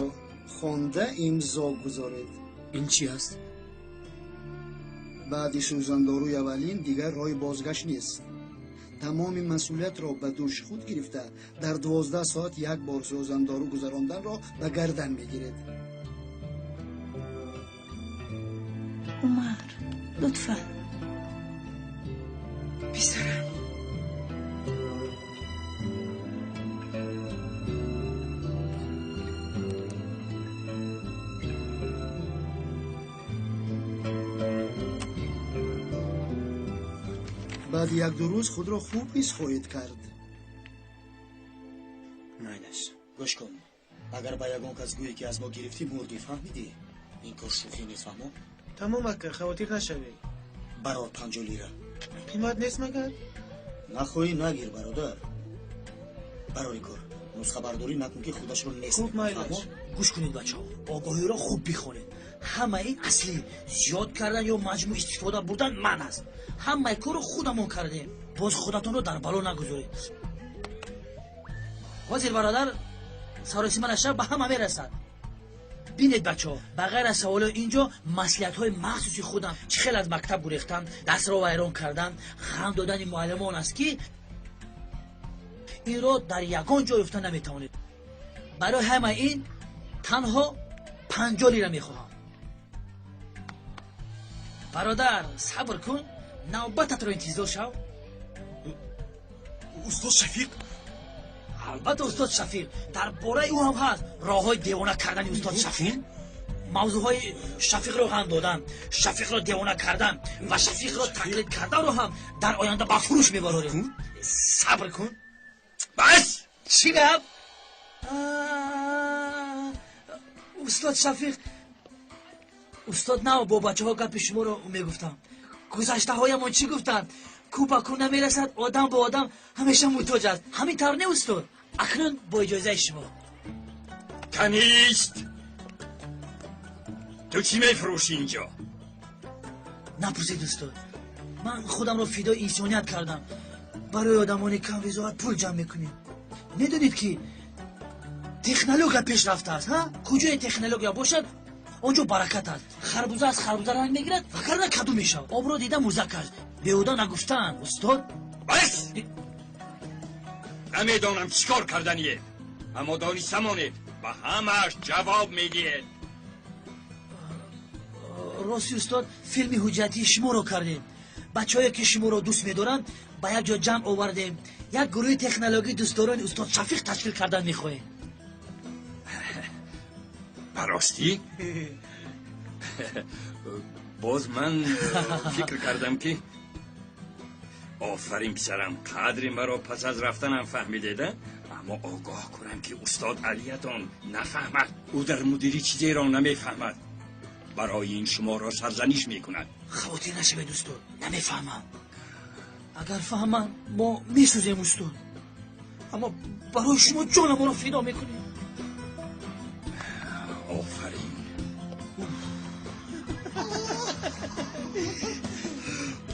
хонда имзо гузоред. Ин чӣ аст? Баъди сӯзандоруи аввалин дигар роҳи бозгашт нест. Тамоми масъулиятро ба дӯши худ гирифта, дар 12 соат як бор сӯзандору гузаронданро ба гардан мегиред. Умар, лутфан. Писарам. Баъди як-ду рӯз худро хуб ҳис хоҳед кард. Майлаш. Гӯш кун, агар ба ягон кас гӯе ки аз мо гирифтӣ, мурдӣ, фаҳмидӣ? Ин кор шӯхӣ нест, фаҳмо? Тамом ака, хавотир нашавед. Барор 50 лира. Қимат нест магар? Нахоҳӣ нагир, бародар. Барори кор, нусхабардорӣ накун ки худашро нест. Хуб, майлаш. Гӯш кунед, бачаҳо, огоҳиро хуб бихонед. Ҳамаи аслӣ зиёд кардан ё маҷмӯъ истифода бурдан ман аст. Ҳамаи корро худамон кардем. Боз худатонро дар бало нагузоред. Ҳозир бародар саросима нашав ба ҳама мерасад. Бинед, бачаҳо, ба ғайр аз саволҳои ин ҷо маслиҳатҳои махсуси худам, чӣ хел аз мактаб гурехтан, дастро вайрон кардан, ғам додани муаллимон аст ки инро дар ягон ҷо ёфта наметавонед. Барои ҳамаи ин танҳо 50 лира мехоҳам. Бародар, сабр кун, навбататро интизор шав. Устод Шафиқ? Албатта, устод Шафиқ. Дар бораи ӯ ҳам ҳаст роҳҳои девона кардани устод Шафиқ, мавзӯъҳои Шафиқро ғам додан, Шафиқро девона кардан ва Шафиқро тақлид карданро ҳам дар оянда ба фурӯш мебарорем. Сабр кун. Бас! Чӣ гап? Устод Шафиқ, устод, нав бо бачаҳо гапи шуморо мегуфтам. Гузаштаҳоямон чӣ гуфтанд? Ку ба ку намерасад, одам ба одам ҳамеша муҳтоҷ аст. Ҳамин тавр не, устод? Акнун бо иҷозаи шумо. Канист! Ту чӣ мефурӯшӣ инҷо? Напурсед, устод. Ман худамро фидои инсоният кардам. Барои одамони камризоат пул ҷамъ мекунем. Медонед ки технология пеш рафтааст, ҳа? Куҷое технология бошад, он ҷо баракат аст. Харбуза аз харбуза ранг мегирад, вагарна каду мешавад. Обро дида музак аст. Беҳуда нагуфтаанд, устод. Бас! Намедонам чӣ кор кардание, аммо дониста монед, ба ҳамааш ҷавоб медиҳед. Рости, устод, филми ҳуҷҷатии шуморо кардем. Бачаҳое ки шуморо дӯст медоранд ба як ҷо ҷамъ овардем. Як гурӯҳи технологии дӯстдорони устод Шафиқ ташкил кардан мехоҳем. Ба ростӣ? Боз ман фикр кардам ки офарин писарам, қадри маро пас аз рафтанам фаҳмидеда, аммо огоҳ кунам ки устод Алиятон нафаҳмад. Ӯ дар мудирӣ чизеро намефаҳмад. Барои ин шуморо сарзаниш мекунад. Хавотир нашавед, устод, намефаҳмам. Агар фаҳмам, мо месӯзем, устод. Аммо барои шумо ҷонамонро фидо мекунем. Офарин.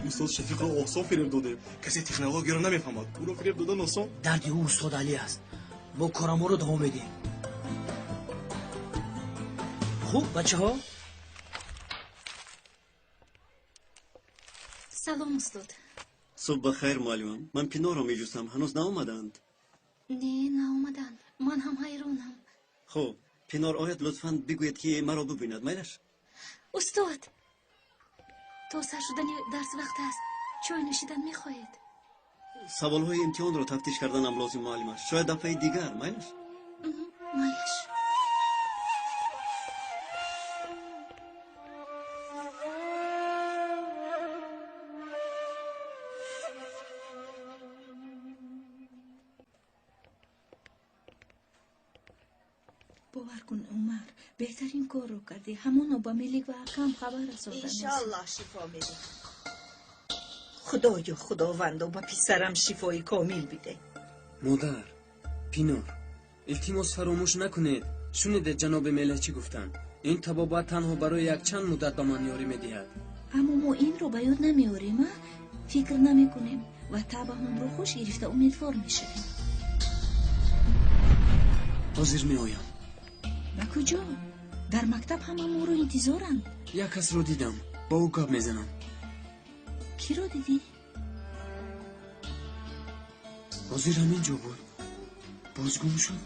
Устод Шафиқро осон фиреб додем. Касе технологияро намефаҳмад. Ӯро фиреб додан осон. Дарди ӯ устод Алӣ аст. Мо корамонро давом медиҳем. Хуб, бачаҳо, Салом, устод. Субҳ бахайр, муаллимам. Ман Пинорро меҷустам, ҳанӯз наомаданд. Не, наомаданд. Ман ҳам ҳайронам. Хуб, Пинор ояд, лутфан бигӯед, ки маро бибинад, майлаш? Устод, то сар шудани дарс вақт аст. Чой нӯшидан мехоҳед? Саволҳои имтиҳонро тафтиш карданам лозим, муаллима. Шояд дафъаи дигар, майлаш? Майлаш. Бовар кун, Умар, беҳтарин корро кардӣ. Ҳамоно ба Мелик ва акам хабар расонда. Иншоаллоҳ шифо медиҳад. Худоё, худовандо, ба писарам шифои комил биде. Модар, Пинор, илтимос фаромӯш накунед. Шунидед ҷаноби Меле чӣ гуфтанд? Ин табобат танҳо барои якчанд муддат ба ман ёрӣ медиҳад. Аммо мо инро ба ёд намеорем, а? Фикр намекунем ва табаҳонро хуш гирифта умедвор мешавем. Ҳозир меоям. Ба куҷо? Дар мактаб ҳама моро интизоранд. Як касро дидам, бо ӯ гап мезанам. Киро дидӣ? Ҳозир ҳамин ҷо буд, боз гум шуд.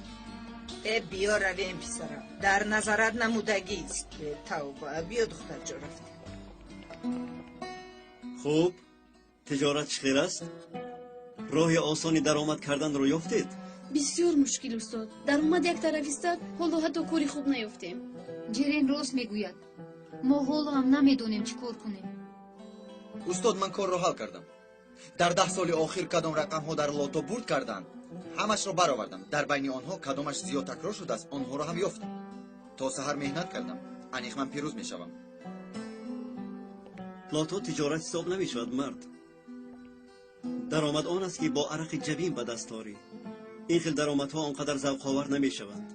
Э, биё равем, писарам. Дар назарат намудагист. Тавба, биё, духтарҷо, рафтем. Хуб, тиҷорат чӣ хел аст? Роҳи осони даромад карданро ёфтед? Бисёр мушкил, устод. Даромад як тараф истад, ҳоло ҳатто кори хуб наёфтем. Ҷерен рост мегӯяд. Мо ҳоло ҳам намедонем чӣ кор кунем. Устод, ман корро ҳал кардам. Дар 10 соли охир кадом рақамҳо дар лото бурд карданд, ҳамашро баровардам. Дар байни онҳо кадомаш зиёд такрор шудааст, онҳоро ҳам ёфтам. То саҳар меҳнат кардам. Аниқ ман пирӯз мешавам. Лото тиҷорат ҳисоб намешавад, мард. Даромад он аст, ки бо арақи ҷабин ба даст орӣ. Ин хел даромадҳо он қадар завқовар намешаванд.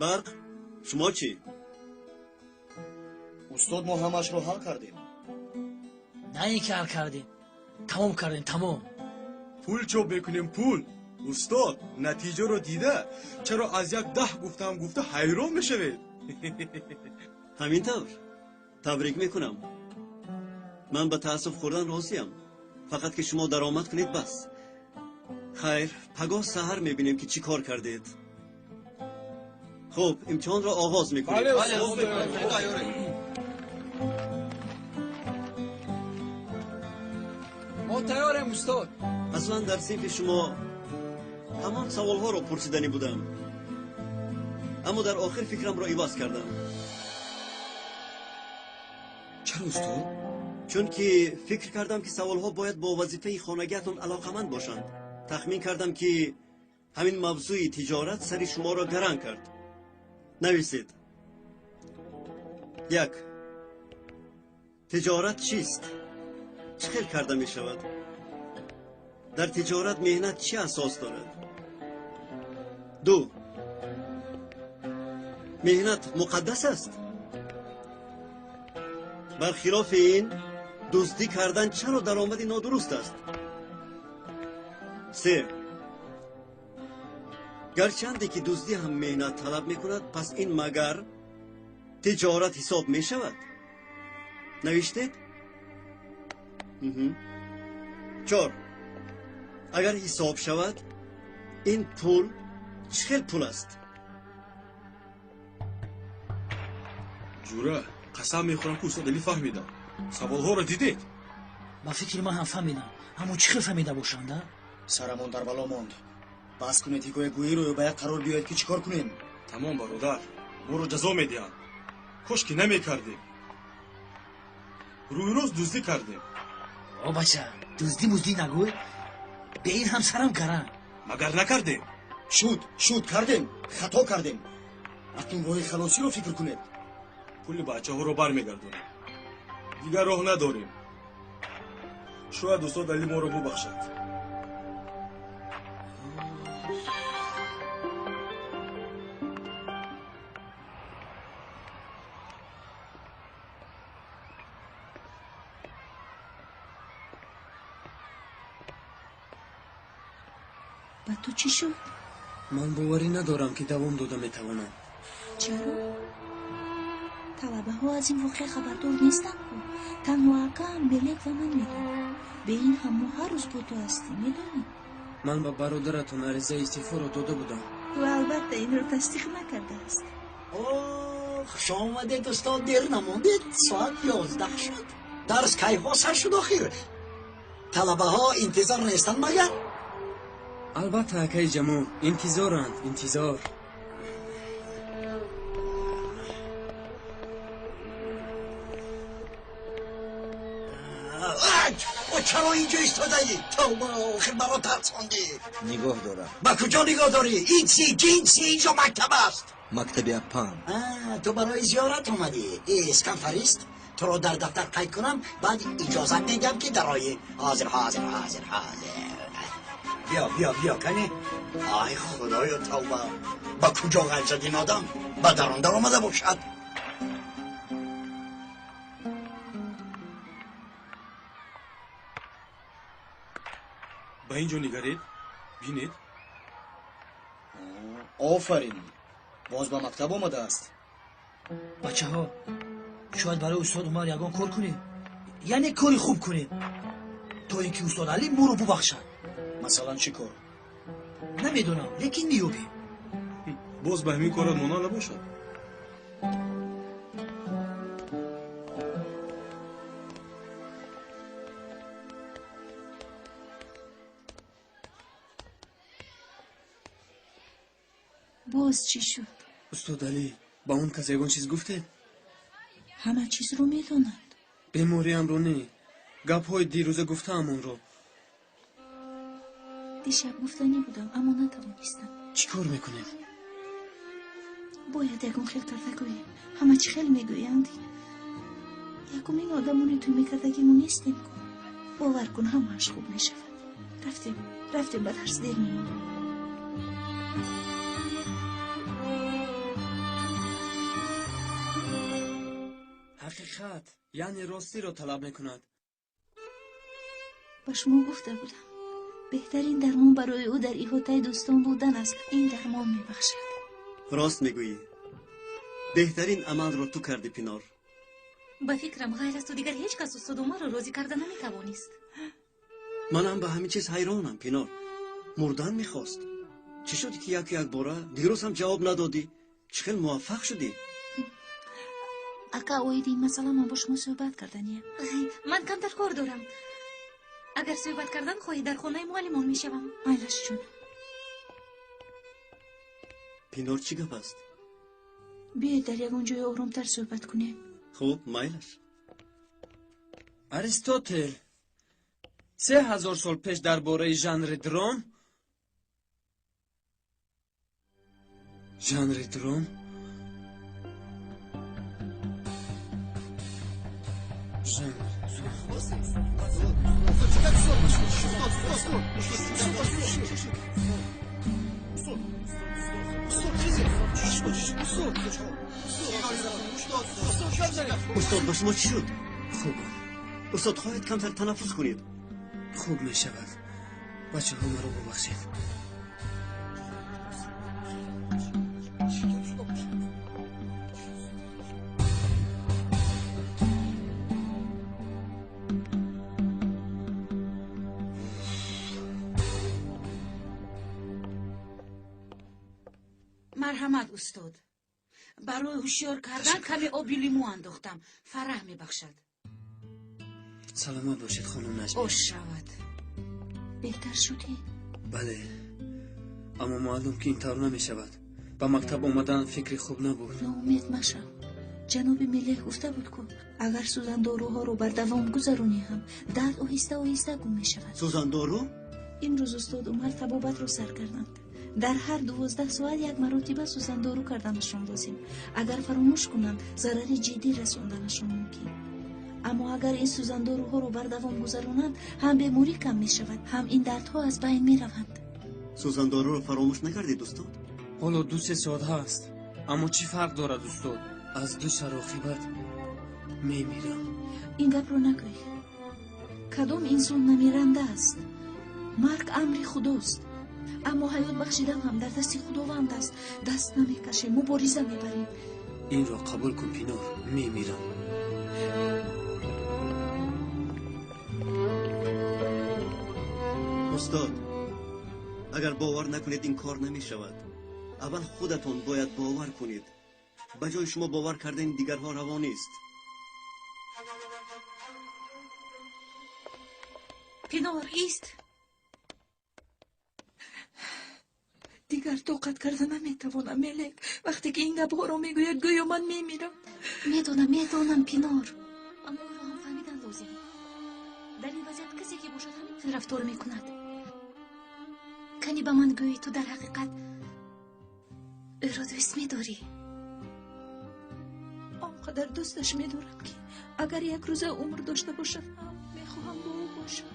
Барқ, шумо чӣ? Устод, мо ҳамашро ҳал кардем. На ин ки ҳал кардем, тамом кардем, тамом. Пул чоп мекунем, пул. Устод, натиҷаро дида чаро аз як 10 гуфтаам гуфта ҳайрон мешавед? Ҳамин тавр. Табрик мекунам. Ман ба таассуф хӯрдан розиям. Фақат ки шумо даромад кунед, бас. Хайр, пагоҳ саҳар мебинем, ки чӣ кор кардед. Хуб, имтиҳонро оғоз мекунем. Мо тайёрем, устод. Аслан дар синфи шумо ҳамон саволҳоро пурсиданӣ будам, аммо дар охир фикрамро иваз кардам. Чаро, устод? Чунки фикр кардам, ки саволҳо бояд бо вазифаи хонагиатон алоқаманд бошанд. Тахмин кардам, ки ҳамин мавзӯи тиҷорат сари шуморо гаранг кард. Нависед. 1. Тиҷорат чист? Чӣ хел карда мешавад? Дар тиҷорат меҳнат чӣ асос дорад? 2. Меҳнат муқаддас аст? Бархилофи ин, дуздӣ кардан чаро даромади нодуруст аст? 3. Гарчанде ки дуздӣ ҳам меҳнат талаб мекунад, пас ин магар тиҷорат ҳисоб мешавад? Навиштед? 4. Агар ҳисоб шавад, ин пул чӣ хел пул аст? Ҷура, қасам мехӯрам, ки устод Али фаҳмидам. Саволҳоро дидед? Ба фикри ман ҳам фаҳмидам, аммо чӣ хел фаҳмида бошанд, а? Сарамон дар бало монд. Бас кунед ҳикоягӯиро ё ба як қарор биёед, ки чӣ кор кунем. Тамом, бародар, моро ҷазо медиҳанд. Кош ки намекардем. Рӯйрост дуздӣ кардем. О, бача, дуздӣ муздӣ нагӯй. Бе ин ҳам сарам гаранг. Магар накардем? Шуд, шуд, кардем, хато кардем. Акнун роҳи халосиро фикр кунед. Пули бачаҳоро бармегардонем. Дигар роҳ надорем. Шояд устод Али моро бубахшад. Ба ту чӣ шуд? Ман боварӣ надорам, ки давом дода метавонам. Чаро? Талабаҳо аз ин воқеа хабардор нестанд ку. Танҳо акаам, Мелек ва ман медонем. Бе ин ҳам мо ҳар рӯз бо ту ҳастем, медонӣ? Ман ба бародаратон аризаи истеъфоро дода будам. Ӯ албатта инро тасдиқ накардааст. Хуш омадед, устод, дер намондед, соат 11 шуд. Дарс кайҳо сар шуд охир? Талабаҳо интизор нестанд магар? Албатта, акаи Ҷамол, интизоранд, интизор. Чаро инҷо истодаӣ? Тавба, охир маро тарсондӣ. Нигоҳ дорам. Ба куҷо нигоҳ дорӣ? Ин чи ҷинси инҷо мактаб аст. Мактаби аппам. Ту барои зиёрат омадӣ. Исканфарист, туро дар дафтар қайд кунам, баъд иҷозат медиҳам ки дароӣ. Ҳозир, ҳозир, ҳозир, ҳозир. Биё, биё, биё, кани. Ай худоё, тавба. Ба куҷо ғайб зад ин одам? Ба дарун даромада бошад. Ба ин ҷо нигаред, бинед. Офарин, боз ба мактаб омадааст. Бачаҳо, шояд барои устод Умар ягон кор кунем, яъне кори хуб кунем, то ин ки устод Али моро бубахшад. Масалан, чӣ кор? Намедонам, лекин меёбем. Боз ба ҳамин корат монанд набошад. Боз чӣ шуд? Устод Алӣ, ба он кас ягон чиз гуфтед? Ҳама чизро медонанд. Бемориамро не, гапҳои дирӯза гуфтаам онро. Дишаб гуфтанӣ будам, аммо натавонистам. Чӣ кор мекунем? Бояд ягон хел карда гӯем. Ҳама чӣ хел мегӯянд. Якумин одамони тӯй мекардагимо нестем ку. Бовар кун, ҳамааш хуб мешавад. Рафтем, рафтем, ба дарс дер мемонем. Ҳақиқат, яъне ростиро талаб мекунад. Ба шумо гуфта будам, беҳтарин дармон барои ӯ дар иҳотаи дӯстон будан аст. Ин дармон мебахшад. Рост мегӯӣ. Беҳтарин амалро ту кардӣ, Пинор. Ба фикрам, ғайр аз ту дигар ҳеҷ кас устод Умарро розӣ карда наметавонист. Манам ба ҳамин чиз ҳайронам, Пинор. Мурдан мехост. Чӣ шуд ки яку якбора дирӯз ҳам ҷавоб надодӣ? Чӣ хел муваффақ шудӣ? Ака, оиди ин масъала ман бо шумо суҳбат карданиям. Ман камтар кор дорам. Агар суҳбат кардан хоҳӣ, дар хонаи муаллимон мешавам. Майлаш ҷонам. Пинор, чӣ гап аст? Биёед дар ягон ҷои оромтар суҳбат кунем. Хуб, майлаш. Аристотел 3000 сол пеш дар бораи жанри дром Устод, ба шумо чӣ шуд? Хуб. Устод, хоҳед камтар танаффус кунед? Хуб мешавад. Бачаҳо, маро бубахшед. Марҳамат, устод. Барои ҳушёр кардан каме оби лимӯ андохтам. Фараҳ мебахшад. Саломат бошед, хонум Наҷмия. Ош шавад. Беҳтар шудӣ? Бале, аммо маълум ки ин тавр намешавад. Ба мактаб омадан фикри хуб набуд. Ноумед машав. Ҷаноби Мелеҳ гуфта буд ку, агар сӯзандоруҳоро бардавом гузаронӣ ҳам, дард оҳиста оҳиста гум мешавад. Сӯзандору? Имрӯз устод Умар табобатро сар карданд. Дар ҳар 12 соат як маротиба сӯзандору карданашон лозим. Агар фаромӯш кунанд, зарари ҷиддӣ расонданашон мумкин. Аммо агар ин сӯзандоруҳоро бардавом гузаронанд, ҳам беморӣ кам мешавад, ҳам ин дардҳо аз байн мераванд. Сӯзандоруро фаромӯш накардед, устод? Ҳоло 2-3 соат ҳаст. Аммо чӣ фарқ дорад, устод? Аз ду сароқибат мемирам. Ин гапро нагӯй. Кадом инсон намиранда аст? Марг амри худост. Аммо ҳаёт бахшидан ҳам дар дасти Худованд аст. Даст намекашем, мубориза мебарем. Инро қабул кун, Пинор, мемирам. Устод, агар бовар накунед, ин кор намешавад. Аввал худатон бояд бовар кунед. Ба ҷои шумо бовар кардани дигарҳо раво нест. Пинор, ист. Дигар тоқат карда наметавонам, Мелек. Вақте ки ин гапҳоро мегӯяд, гӯё ман мемирам. Медонам, медонам, Пинор. Аммо ӯро ҳам фаҳмидан лозим. Дар ин вазъият касе ки бошад, ҳамин хел рафтор мекунад. Кани ба ман гӯӣ, ту дар ҳақиқат ӯро дӯст медорӣ? Он қадар дӯсташ медорам, ки агар як рӯза умр дошта бошад ҳам мехоҳам бо ӯ бошам.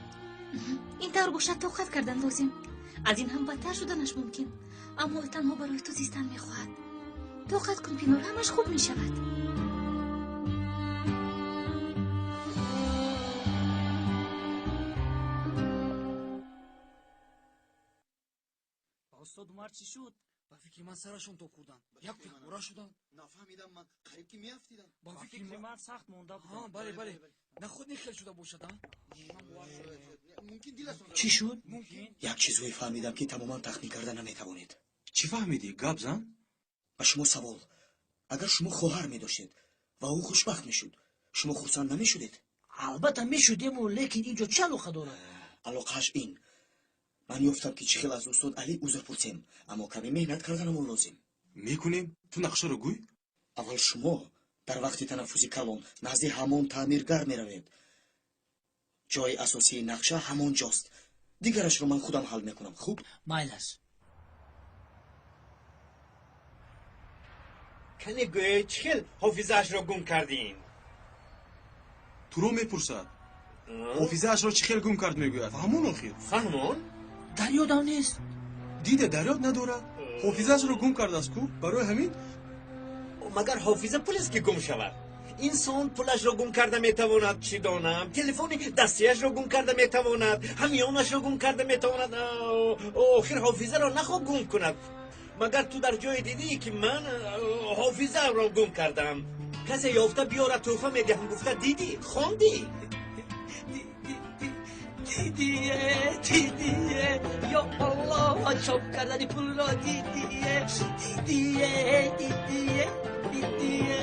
Ин тавр бошад, тоқат кардан лозим. Аз ин ҳам бадтар шуданаш мумкин. Аммо ӯ танҳо барои ту зистан мехоҳад. Тоқат кун, Пинор, ҳамаш хуб мешавад. Устод Умар чӣ шуд? Ба фикри ман сарашон тоб хӯрданд. Як пора шуданд. Нафаҳмидам, ман қариб ки меафтидам. Ба фикри ман сахт монда будам. Бале, бале. Наход ин хел шуда бошад, а? Чӣ шуд? Як чизҳое фаҳмидам, ки тамоман тахмин карда наметавонед. Чӣ фаҳмидӣ? Гап зан. Ба шумо савол. Агар шумо хоҳар медоштед ва ӯ хушбахт мешуд, шумо хурсанд намешудед? Албатта мешудему, лекин ин ҷо чӣ алоқа дорад? Алоқааш ин. Ман ёфтам, ки чӣ хел аз устод Алӣ узр пурсем, аммо каме меҳнат карданамон лозим. Мекунем. Ту нақшаро гӯй. Аввал шумо дар вақти танаффуси калон назди ҳамон таъмиргар меравед. Ҷои асосии нақша ҳамон ҷост. Дигарашро ман худам ҳал мекунам. Хуб? Майлаш. Кане гӯе, чӣ хел ҳофизаашро гум кардем? Туро мепурсад. Ҳофизаашро чӣ хел гум кард, мегӯяд. Фаҳмон охир. Фаҳмон? Дар ёдам нест. Дида, дар ёд надорад. Ҳофизаашро гум кардааст ку? Барои ҳамин? Магар ҳофиза пулест, ки гум шавад? Инсон пулашро гум карда метавонад, чӣ донам, телефони дастияшро гум карда метавонад, ҳамёнашро гум карда метавонад. Охир ҳофизаро нахоҳ гум кунад. Магар ту дар ҷое дидӣ, ки ман ҳофизаро гум кардам? Касе ёфта биёрад, тӯҳфа медиҳам гуфта дидӣ, хондӣ? Дидие, дидие, ё Аллоҳ, чоп кардани пулро дидие, дидие, дидие, дидие,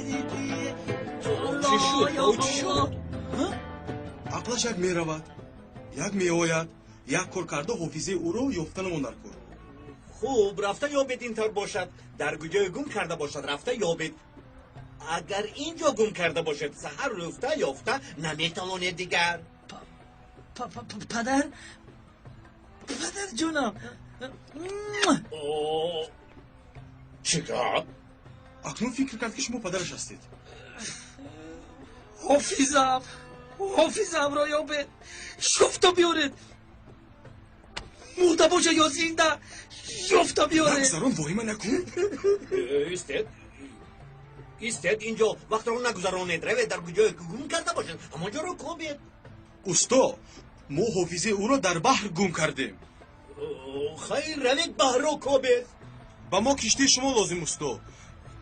дидие. Чӣ шуд? Чӣ шуд? Ақлаш як меравад, як меояд. Як кор карда ҳофизаи ӯро ёфтанамон дар кор. Хуб, рафта ёбед, ин тавр бошад. Дар куҷое гум карда бошад, рафта ёбед. Агар ин ҷо гум карда бошед, саҳар рӯфта ёфта наметавонед дигар. Падар, падар ҷонам. Чӣ гап? Акнун фикр кард, ки шумо падараш ҳастед. Ҳофизам, ҳофизамро ёбед, ёфта биёред. Мурда боша ё зинда, ёфта биёред. Нагузарон, воҳима накун. Истед, истед, инҷо вақтро нагузаронед. Равед, дар куҷое ки гум карда бошед, ҳамон ҷоро кобед. Усто, мо ҳофизаи ӯро дар баҳр гум кардем. Хайр, равед, баҳрро кобед. Ба мо киштии шумо лозим, усто.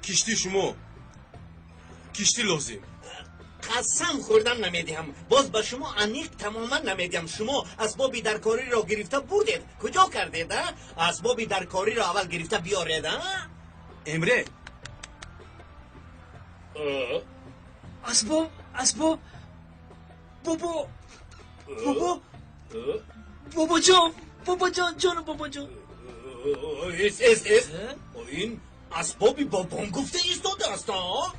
Киштии шумо. Киштӣ лозим. Қасам хӯрдан намедиҳам. Боз ба шумо аниқ тамоман намедиҳам. Шумо асбоби даркориро гирифта бурдед. Куҷо кардед, а? Асбоби даркориро аввал гирифта биёред, а? Эмре. Асбоб, асбоб. Бобо, бобо, бобоҷон, бобоҷон, ҷону бобоҷон. Эс, эс, эс. Ин асбоби бобом гуфта истодааст, а?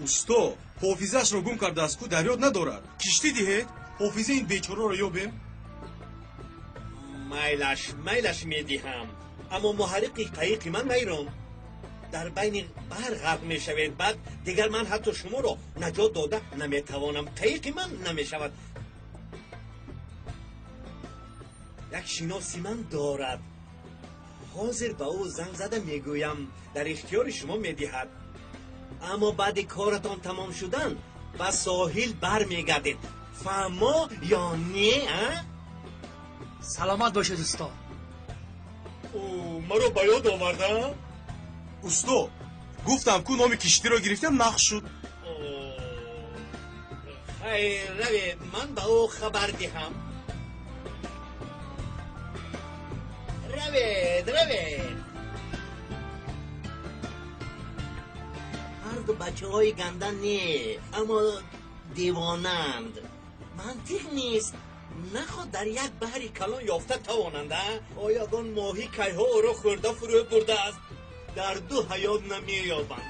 Усто, ҳофизаашро гум кардааст ку, дар ёд надорад. Киштӣ диҳед, ҳофизаи ин бечораро ёбем. Майлаш, майлаш, медиҳам. Аммо муҳарриқи қаиқи ман вайрон. Дар байни баҳр ғарқ мешавед, баъд дигар ман ҳатто шуморо наҷот дода наметавонам. Қаиқи ман намешавад. Як шиноси ман дорад. Ҳозир ба ӯ занг зада мегӯям, дар ихтиёри шумо медиҳад. Аммо баъди коратон тамом шудан ба соҳил бармегардед. Фаҳмо ё не, а? Саломат бошед, усто. Маро ба ёд оварда? Усто, Гуфтам ку номи киштиро гирифтам, нақш шуд. Хайр, равед, ман ба ӯ хабар диҳам. Равед, равед. Ҳарду бачаҳои ганда не, аммо девонанд. Мантиқ нест. Наход дар як баҳри калон ёфта тавонанд, а? Оё ягон моҳӣ кайҳо ӯро хӯрда фурӯ бурдааст? Дар ду ҳаёт намеёбанд.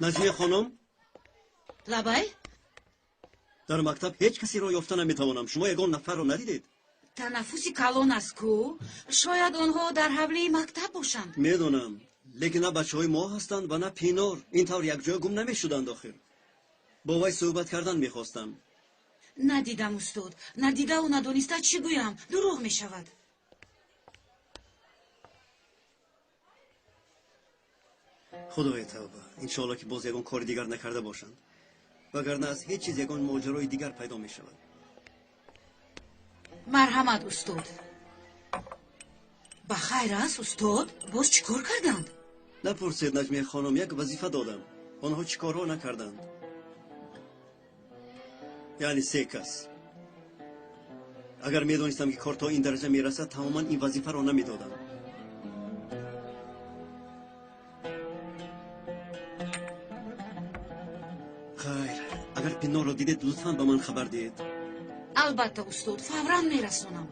Наҷмия хонум? Лабай? Дар мактаб ҳеҷ касеро ёфта наметавонам. Шумо ягон нафарро надидед? Танаффуси калон аст ку. Шояд онҳо дар ҳавлии мактаб бошанд. Медонам, лекин на бачаҳои мо ҳастанд ва на Пинор. Ин тавр якҷоя гум намешуданд охир. Бо вай суҳбат кардан мехостам. Надидам, устод. Надидаву надониста чӣ гӯям? Дурӯғ мешавад. Худои тавба, иншоалло ки боз ягон кори дигар накарда бошанд, вагарна аз ҳеҷ чиз ягон моҷарои дигар пайдо мешавад. Марҳамат, устод. Ба хайр аст, устод? Боз чӣ кор карданд? Напурсед, Наҷмия хонум, як вазифа додам. Онҳо чӣ корҳо накарданд? Яъне се кас. Агар медонистам ки кор то ин дараҷа мерасад, тамоман ин вазифаро намедодам. Хайр, агар Пинорро дидед, лутфан ба ман хабар диҳед. Албатта, устод, фавран мерасонам.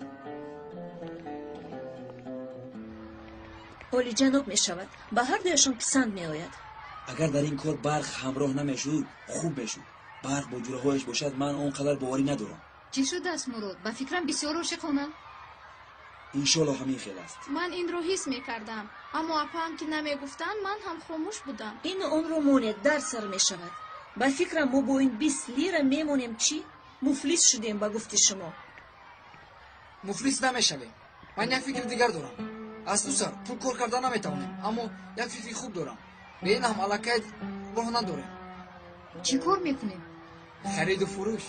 Олиҷаноб мешавад, ба ҳар дуяшон писанд меояд. Агар дар ин кор барқ ҳамроҳ намешуд, хуб мешуд. Барқ бо ҷураҳояш бошад, ман он қадар боварӣ надорам. Чӣ шудааст, Мурод? Ба фикрам бисёр ошиқона. Иншоалло ҳамин хел аст. Ман инро ҳис мекардам, аммо апаам ки намегуфтанд, ман ҳам хомӯш будам. Ину онро монед, дар сар мешавад. Ба фикрам мо бо ин 20 лира мемонем чӣ? Муфлис шудем ба гуфти шумо. Муфлис намешавем. Ман як фикри дигар дорам. Аз ту сар пул кор карда наметавонем, аммо як фикри хуб дорам. Бе ин ҳам аллакай роҳ надорем. Чӣ кор мекунем? Хариду фурӯш.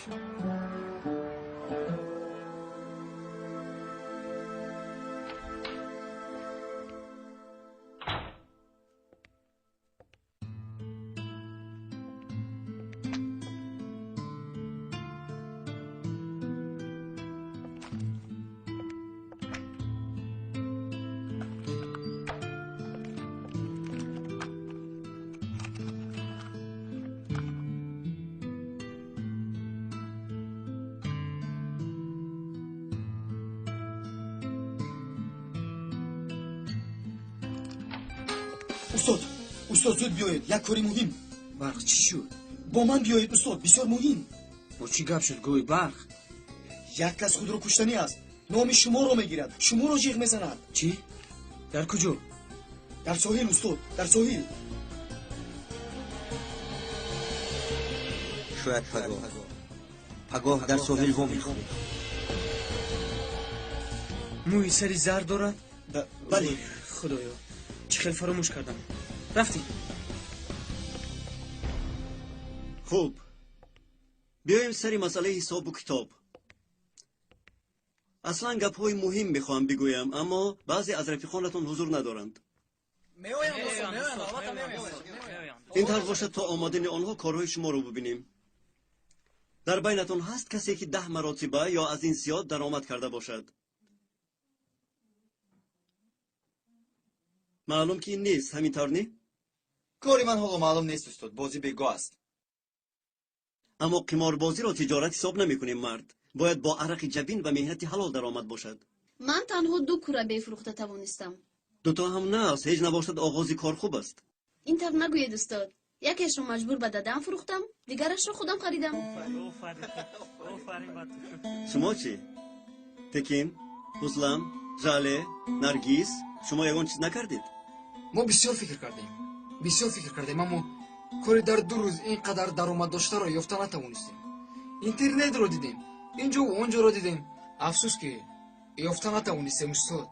Устод, устод, зуд биёед, як кори муҳим. Барқ чӣ шуд? Бо ман биёед, устод, бисёр муҳим. Бо чӣ гап шуд, гӯй барқ? Як кас худро куштанӣ аст. Номи шуморо мегирад, шуморо ҷиғ мезанад. Чӣ? Дар куҷо? Дар соҳил, устод, дар соҳил. Шояд пагоҳ. Пагоҳ дар соҳил вомехӯрем. Мӯи сари зар дорад? Бале. Худоё, чӣ хел фаромӯш кардам. Рафтем. Хуб, биёем сари масъалаи ҳисобу китоб. Аслан гапҳои муҳим мехоҳам бигӯям, аммо баъзе аз рафиқонатон ҳузур надоранд. Ин тавр бошад, то омадани онҳо корҳои шуморо бубинем. Дар байнатон ҳаст касе, ки 10 маротиба ё аз ин зиёд даромад карда бошад? Маълум ки ин нест, ҳамин тавр не? Кори ман ҳоло маълум нест, устод, бозӣ бегоҳ аст. Аммо қиморбозиро тиҷорат ҳисоб намекунем, мард. Бояд бо арақи ҷабин ва меҳнати ҳалол даромад бошад. Ман танҳо 2 кура бефурӯхта тавонистам. Дуто ҳам наст, ҳеҷ набошад оғози кор хуб аст. Ин тавр нагӯед, устод. Якешро маҷбур ба дадам фурӯхтам, дигарашро худам харидам. Шумо чӣ? Текин, Узлам, Жале, Наргиз, шумо ягон чиз накардед? Мо бисёр фикр кардем. Бисёр фикр кардем, аммо кори дар 2 рӯз ин қадар даромад доштаро ёфта натавонистем. Интернетро дидем, инҷову онҷоро дидем. Афсӯс ки ёфта натавонистем, устод.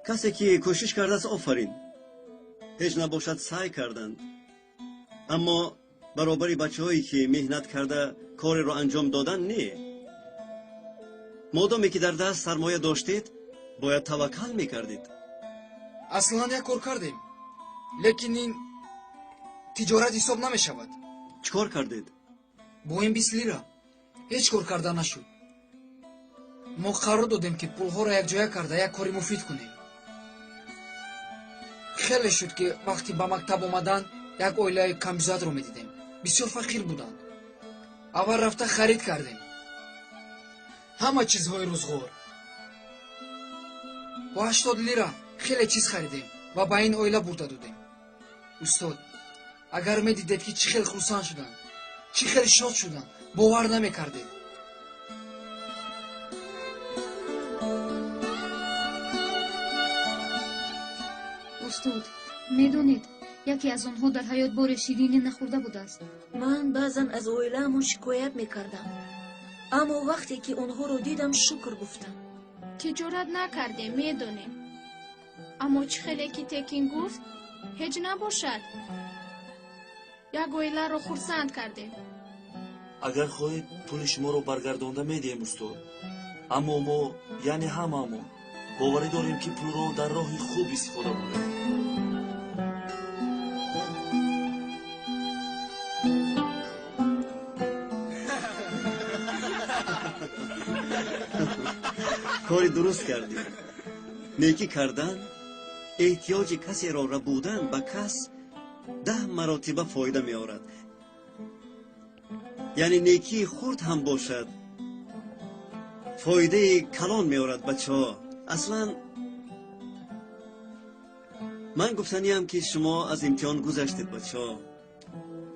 Касе ки кӯшиш кардааст, офарин. Ҳеҷ набошад саъй карданд. Аммо баробари бачаҳое ки меҳнат карда кореро анҷом доданд, не. Модоме ки дар даст сармоя доштед, бояд таваккал мекардед. Аслан як кор кардем, лекин ин тиҷорат ҳисоб намешавад. Чӣ кор кардед? Бо ин 20 лира ҳеҷ кор карда нашуд. Мо қарор додем ки пулҳоро якҷоя карда як кори муфид кунем. Хеле шуд ки вақти ба мактаб омадан як оилаи камбизоатро медидем. Бисёр фақир буданд. Аввал рафта харид кардем. Ҳама чизҳои рӯзғор. Бо 80 лира хеле чиз харидем ва ба ин оила бурда додем. Устод, агар медидед ки чӣ хел хурсанд шуданд, чӣ хел шод шуданд, бовар намекардед. Устод, медонед, яке аз онҳо дар ҳаёт боре ширинӣ нахӯрда будааст. Ман баъзан аз оилаамон шикоят мекардам, аммо вақте ки онҳоро дидам шукр гуфтам. Тиҷорат накардем, медонем. Аммо чӣ хеле ки Текин гуфт, ҳеҷ набошад. Як оиларо хурсанд кардем. Агар хоҳед, пули шуморо баргардонда медиҳем, устод. Аммо мо, яъне ҳамаамон, боварӣ дорем, ки пулро дар роҳи хуб истифода бурдем. Кори дуруст кардӣ. Некӣ кардан, эҳтиёҷи касеро рабудан ба кас 10 маротиба фоида меорад. Яъне некии хурд ҳам бошад, фоидаи калон меорад, бачаҳо. Аслан ман гуфтаниям ки шумо аз имтиҳон гузаштед, бачаҳо.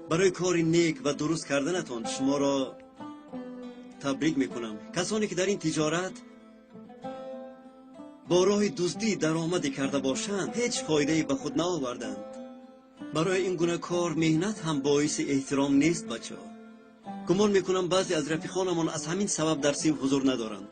Барои кори нек ва дуруст карданатон шуморо табрик мекунам. Касоне ки дар ин тиҷорат бо роҳи дуздӣ даромаде карда бошанд, ҳеҷ фоидае ба худ наоварданд. Барои ин гуна кор меҳнат ҳам боиси эҳтиром нест, бачаҳо. Гумон мекунам баъзе аз рафиқонамон аз ҳамин сабаб дар синф ҳузур надоранд.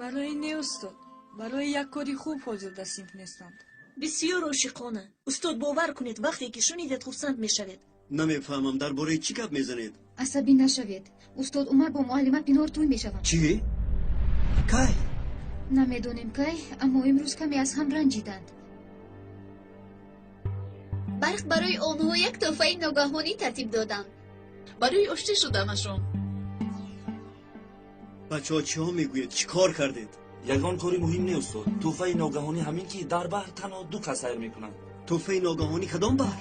Барои не, устод, барои як кори хуб ҳозир дар синф нестанд. Бисёр ошиқона. Устод, бовар кунед, вақте ки шунидед хурсанд мешавед. Намефаҳмам, дар бораи чӣ гап мезанед? Асабӣ нашавед. Устод Умар бо муаллима Пинор тӯй мешаванд. Чӣ? Кай? Намедонем кай, аммо имрӯз каме аз ҳам ранҷиданд. Барқ барои онҳо як тӯҳфаи ногаҳонӣ тартиб доданд. Барои оштӣ шуданашон. Бачаҳо, чиҳо мегӯед? Чӣ кор кардед? Ягон кори муҳим не, устод. Тӯҳфаи ногаҳонӣ ҳамин ки дар баҳр танҳо 2 кас сайр мекунанд. Тӯҳфаи ногаҳонӣ кадом баҳр?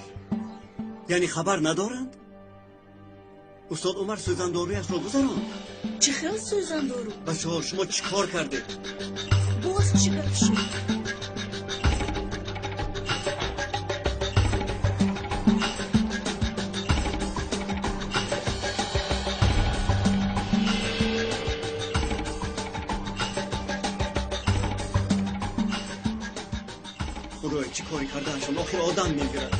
Яъне хабар надоранд? Устод Умар сӯзандоруяшро гузаронд. Чӣ хел сӯзандору? Бачаҳо, шумо чӣ кор кардед? Боз чӣ гап шуд? Худоё, чӣ кори кардаашон? Охир одам мегирад.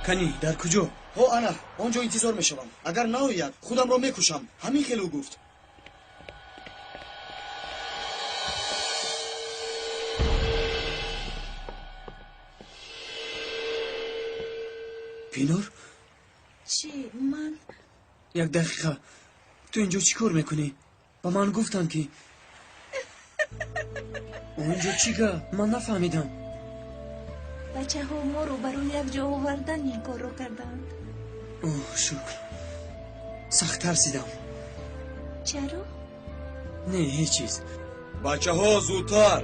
Кани, дар куҷо? Ҳо, ана, он ҷо интизор мешавам. Агар наояд, худамро мекушам. Ҳамин хел ӯ гуфт. Пинор? Чӣ? Ман? Як дақиқа. Ту инҷо чӣ кор мекунӣ? Ба ман гуфтанд ки он ҷо чӣ гап? Ман нафаҳмидам. Бачаҳо моро барои якҷо овардан ин корро кардаанд. Оҳ, шукр. Сахт тарсидам. Чаро? Не, ҳеҷ чиз. Бачаҳо, зудтар!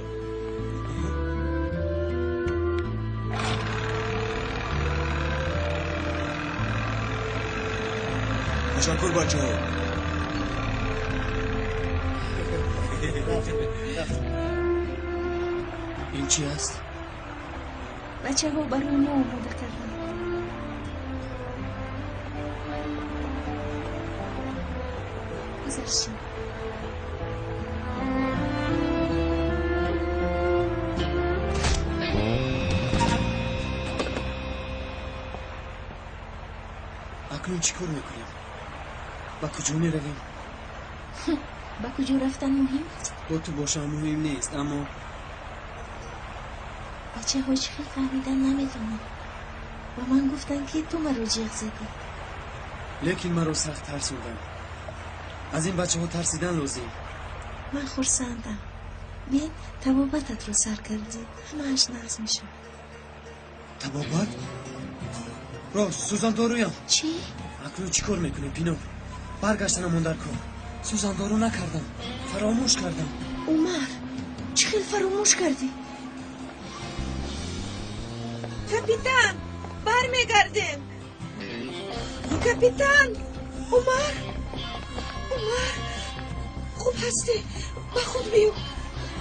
Ташаккур, бачаҳо. Ин чӣ аст? Бачаҳо барои мо омода карданд. Гузаршин. Акнун чӣ кор мекунем? Ба куҷо меравем? Ба куҷо рафтан муҳим аст? Бо ту бошам муҳим нест, аммо бачаҳо чӣ хел фаҳмидан намедонам. Ба ман гуфтанд, ки ту маро ҷиғ задӣ. Лекин маро сахт тарсонданд. Аз ин бачаҳо тарсидан лозим. Ман хурсандам. Бин, табобататро сар кардӣ. Ҳамааш нағз мешавад. Табобат? Рост, сӯзандоруям. Чӣ? Акнун чӣ кор мекунем, Пинор? Баргаштанамон дар кор. Сӯзандору накардам. Фаромӯш кардам. Умар, чӣ хел фаромӯш кардӣ? Капитан, бармегардем. Капитан, Умар, Умар, хуб ҳастӣ? Ба худ биё.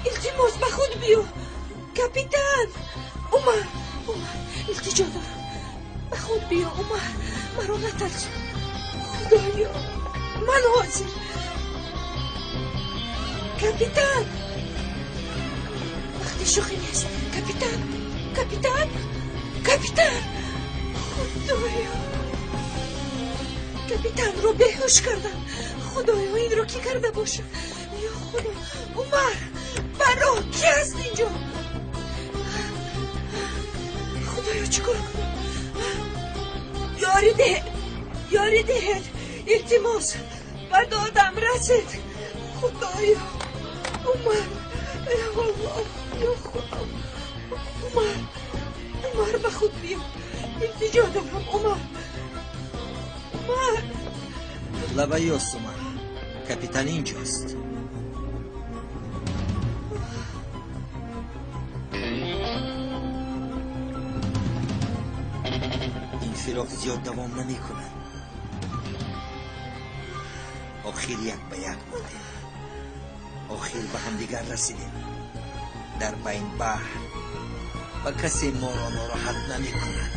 Илтимос, ба худ биё. Капитан, Умар, Умар, илтиҷо дорам. Ба худ биё, Умар, маро натарсон. Худоё, ман ҳозир. Капитан, вақти шӯхӣ нест. Капитан, капитан, капитан, худоё, капитанро беҳуш кардам. Худоё, инро кӣ карда бошад? Ё худо, Умар, баро, кӣ аст инҷо? Худоё, чӣ кор кунам? Ёрӣ деҳед, ёрӣ деҳед, илтимос, ба додам расед. Худоё, Умар, ё Аллоҳ, ё худо, Умар, Умар, ба худ биё. Илтиҷо дорам, Умар, Умар. Лабаёс, Умар, капитан инҷост. Ин фироқ зиёд давом намекунад. Охир як ба як мондем. Охир ба ҳамдигар расидем. Дар байн баҳр ва касе моро нороҳат намекунад.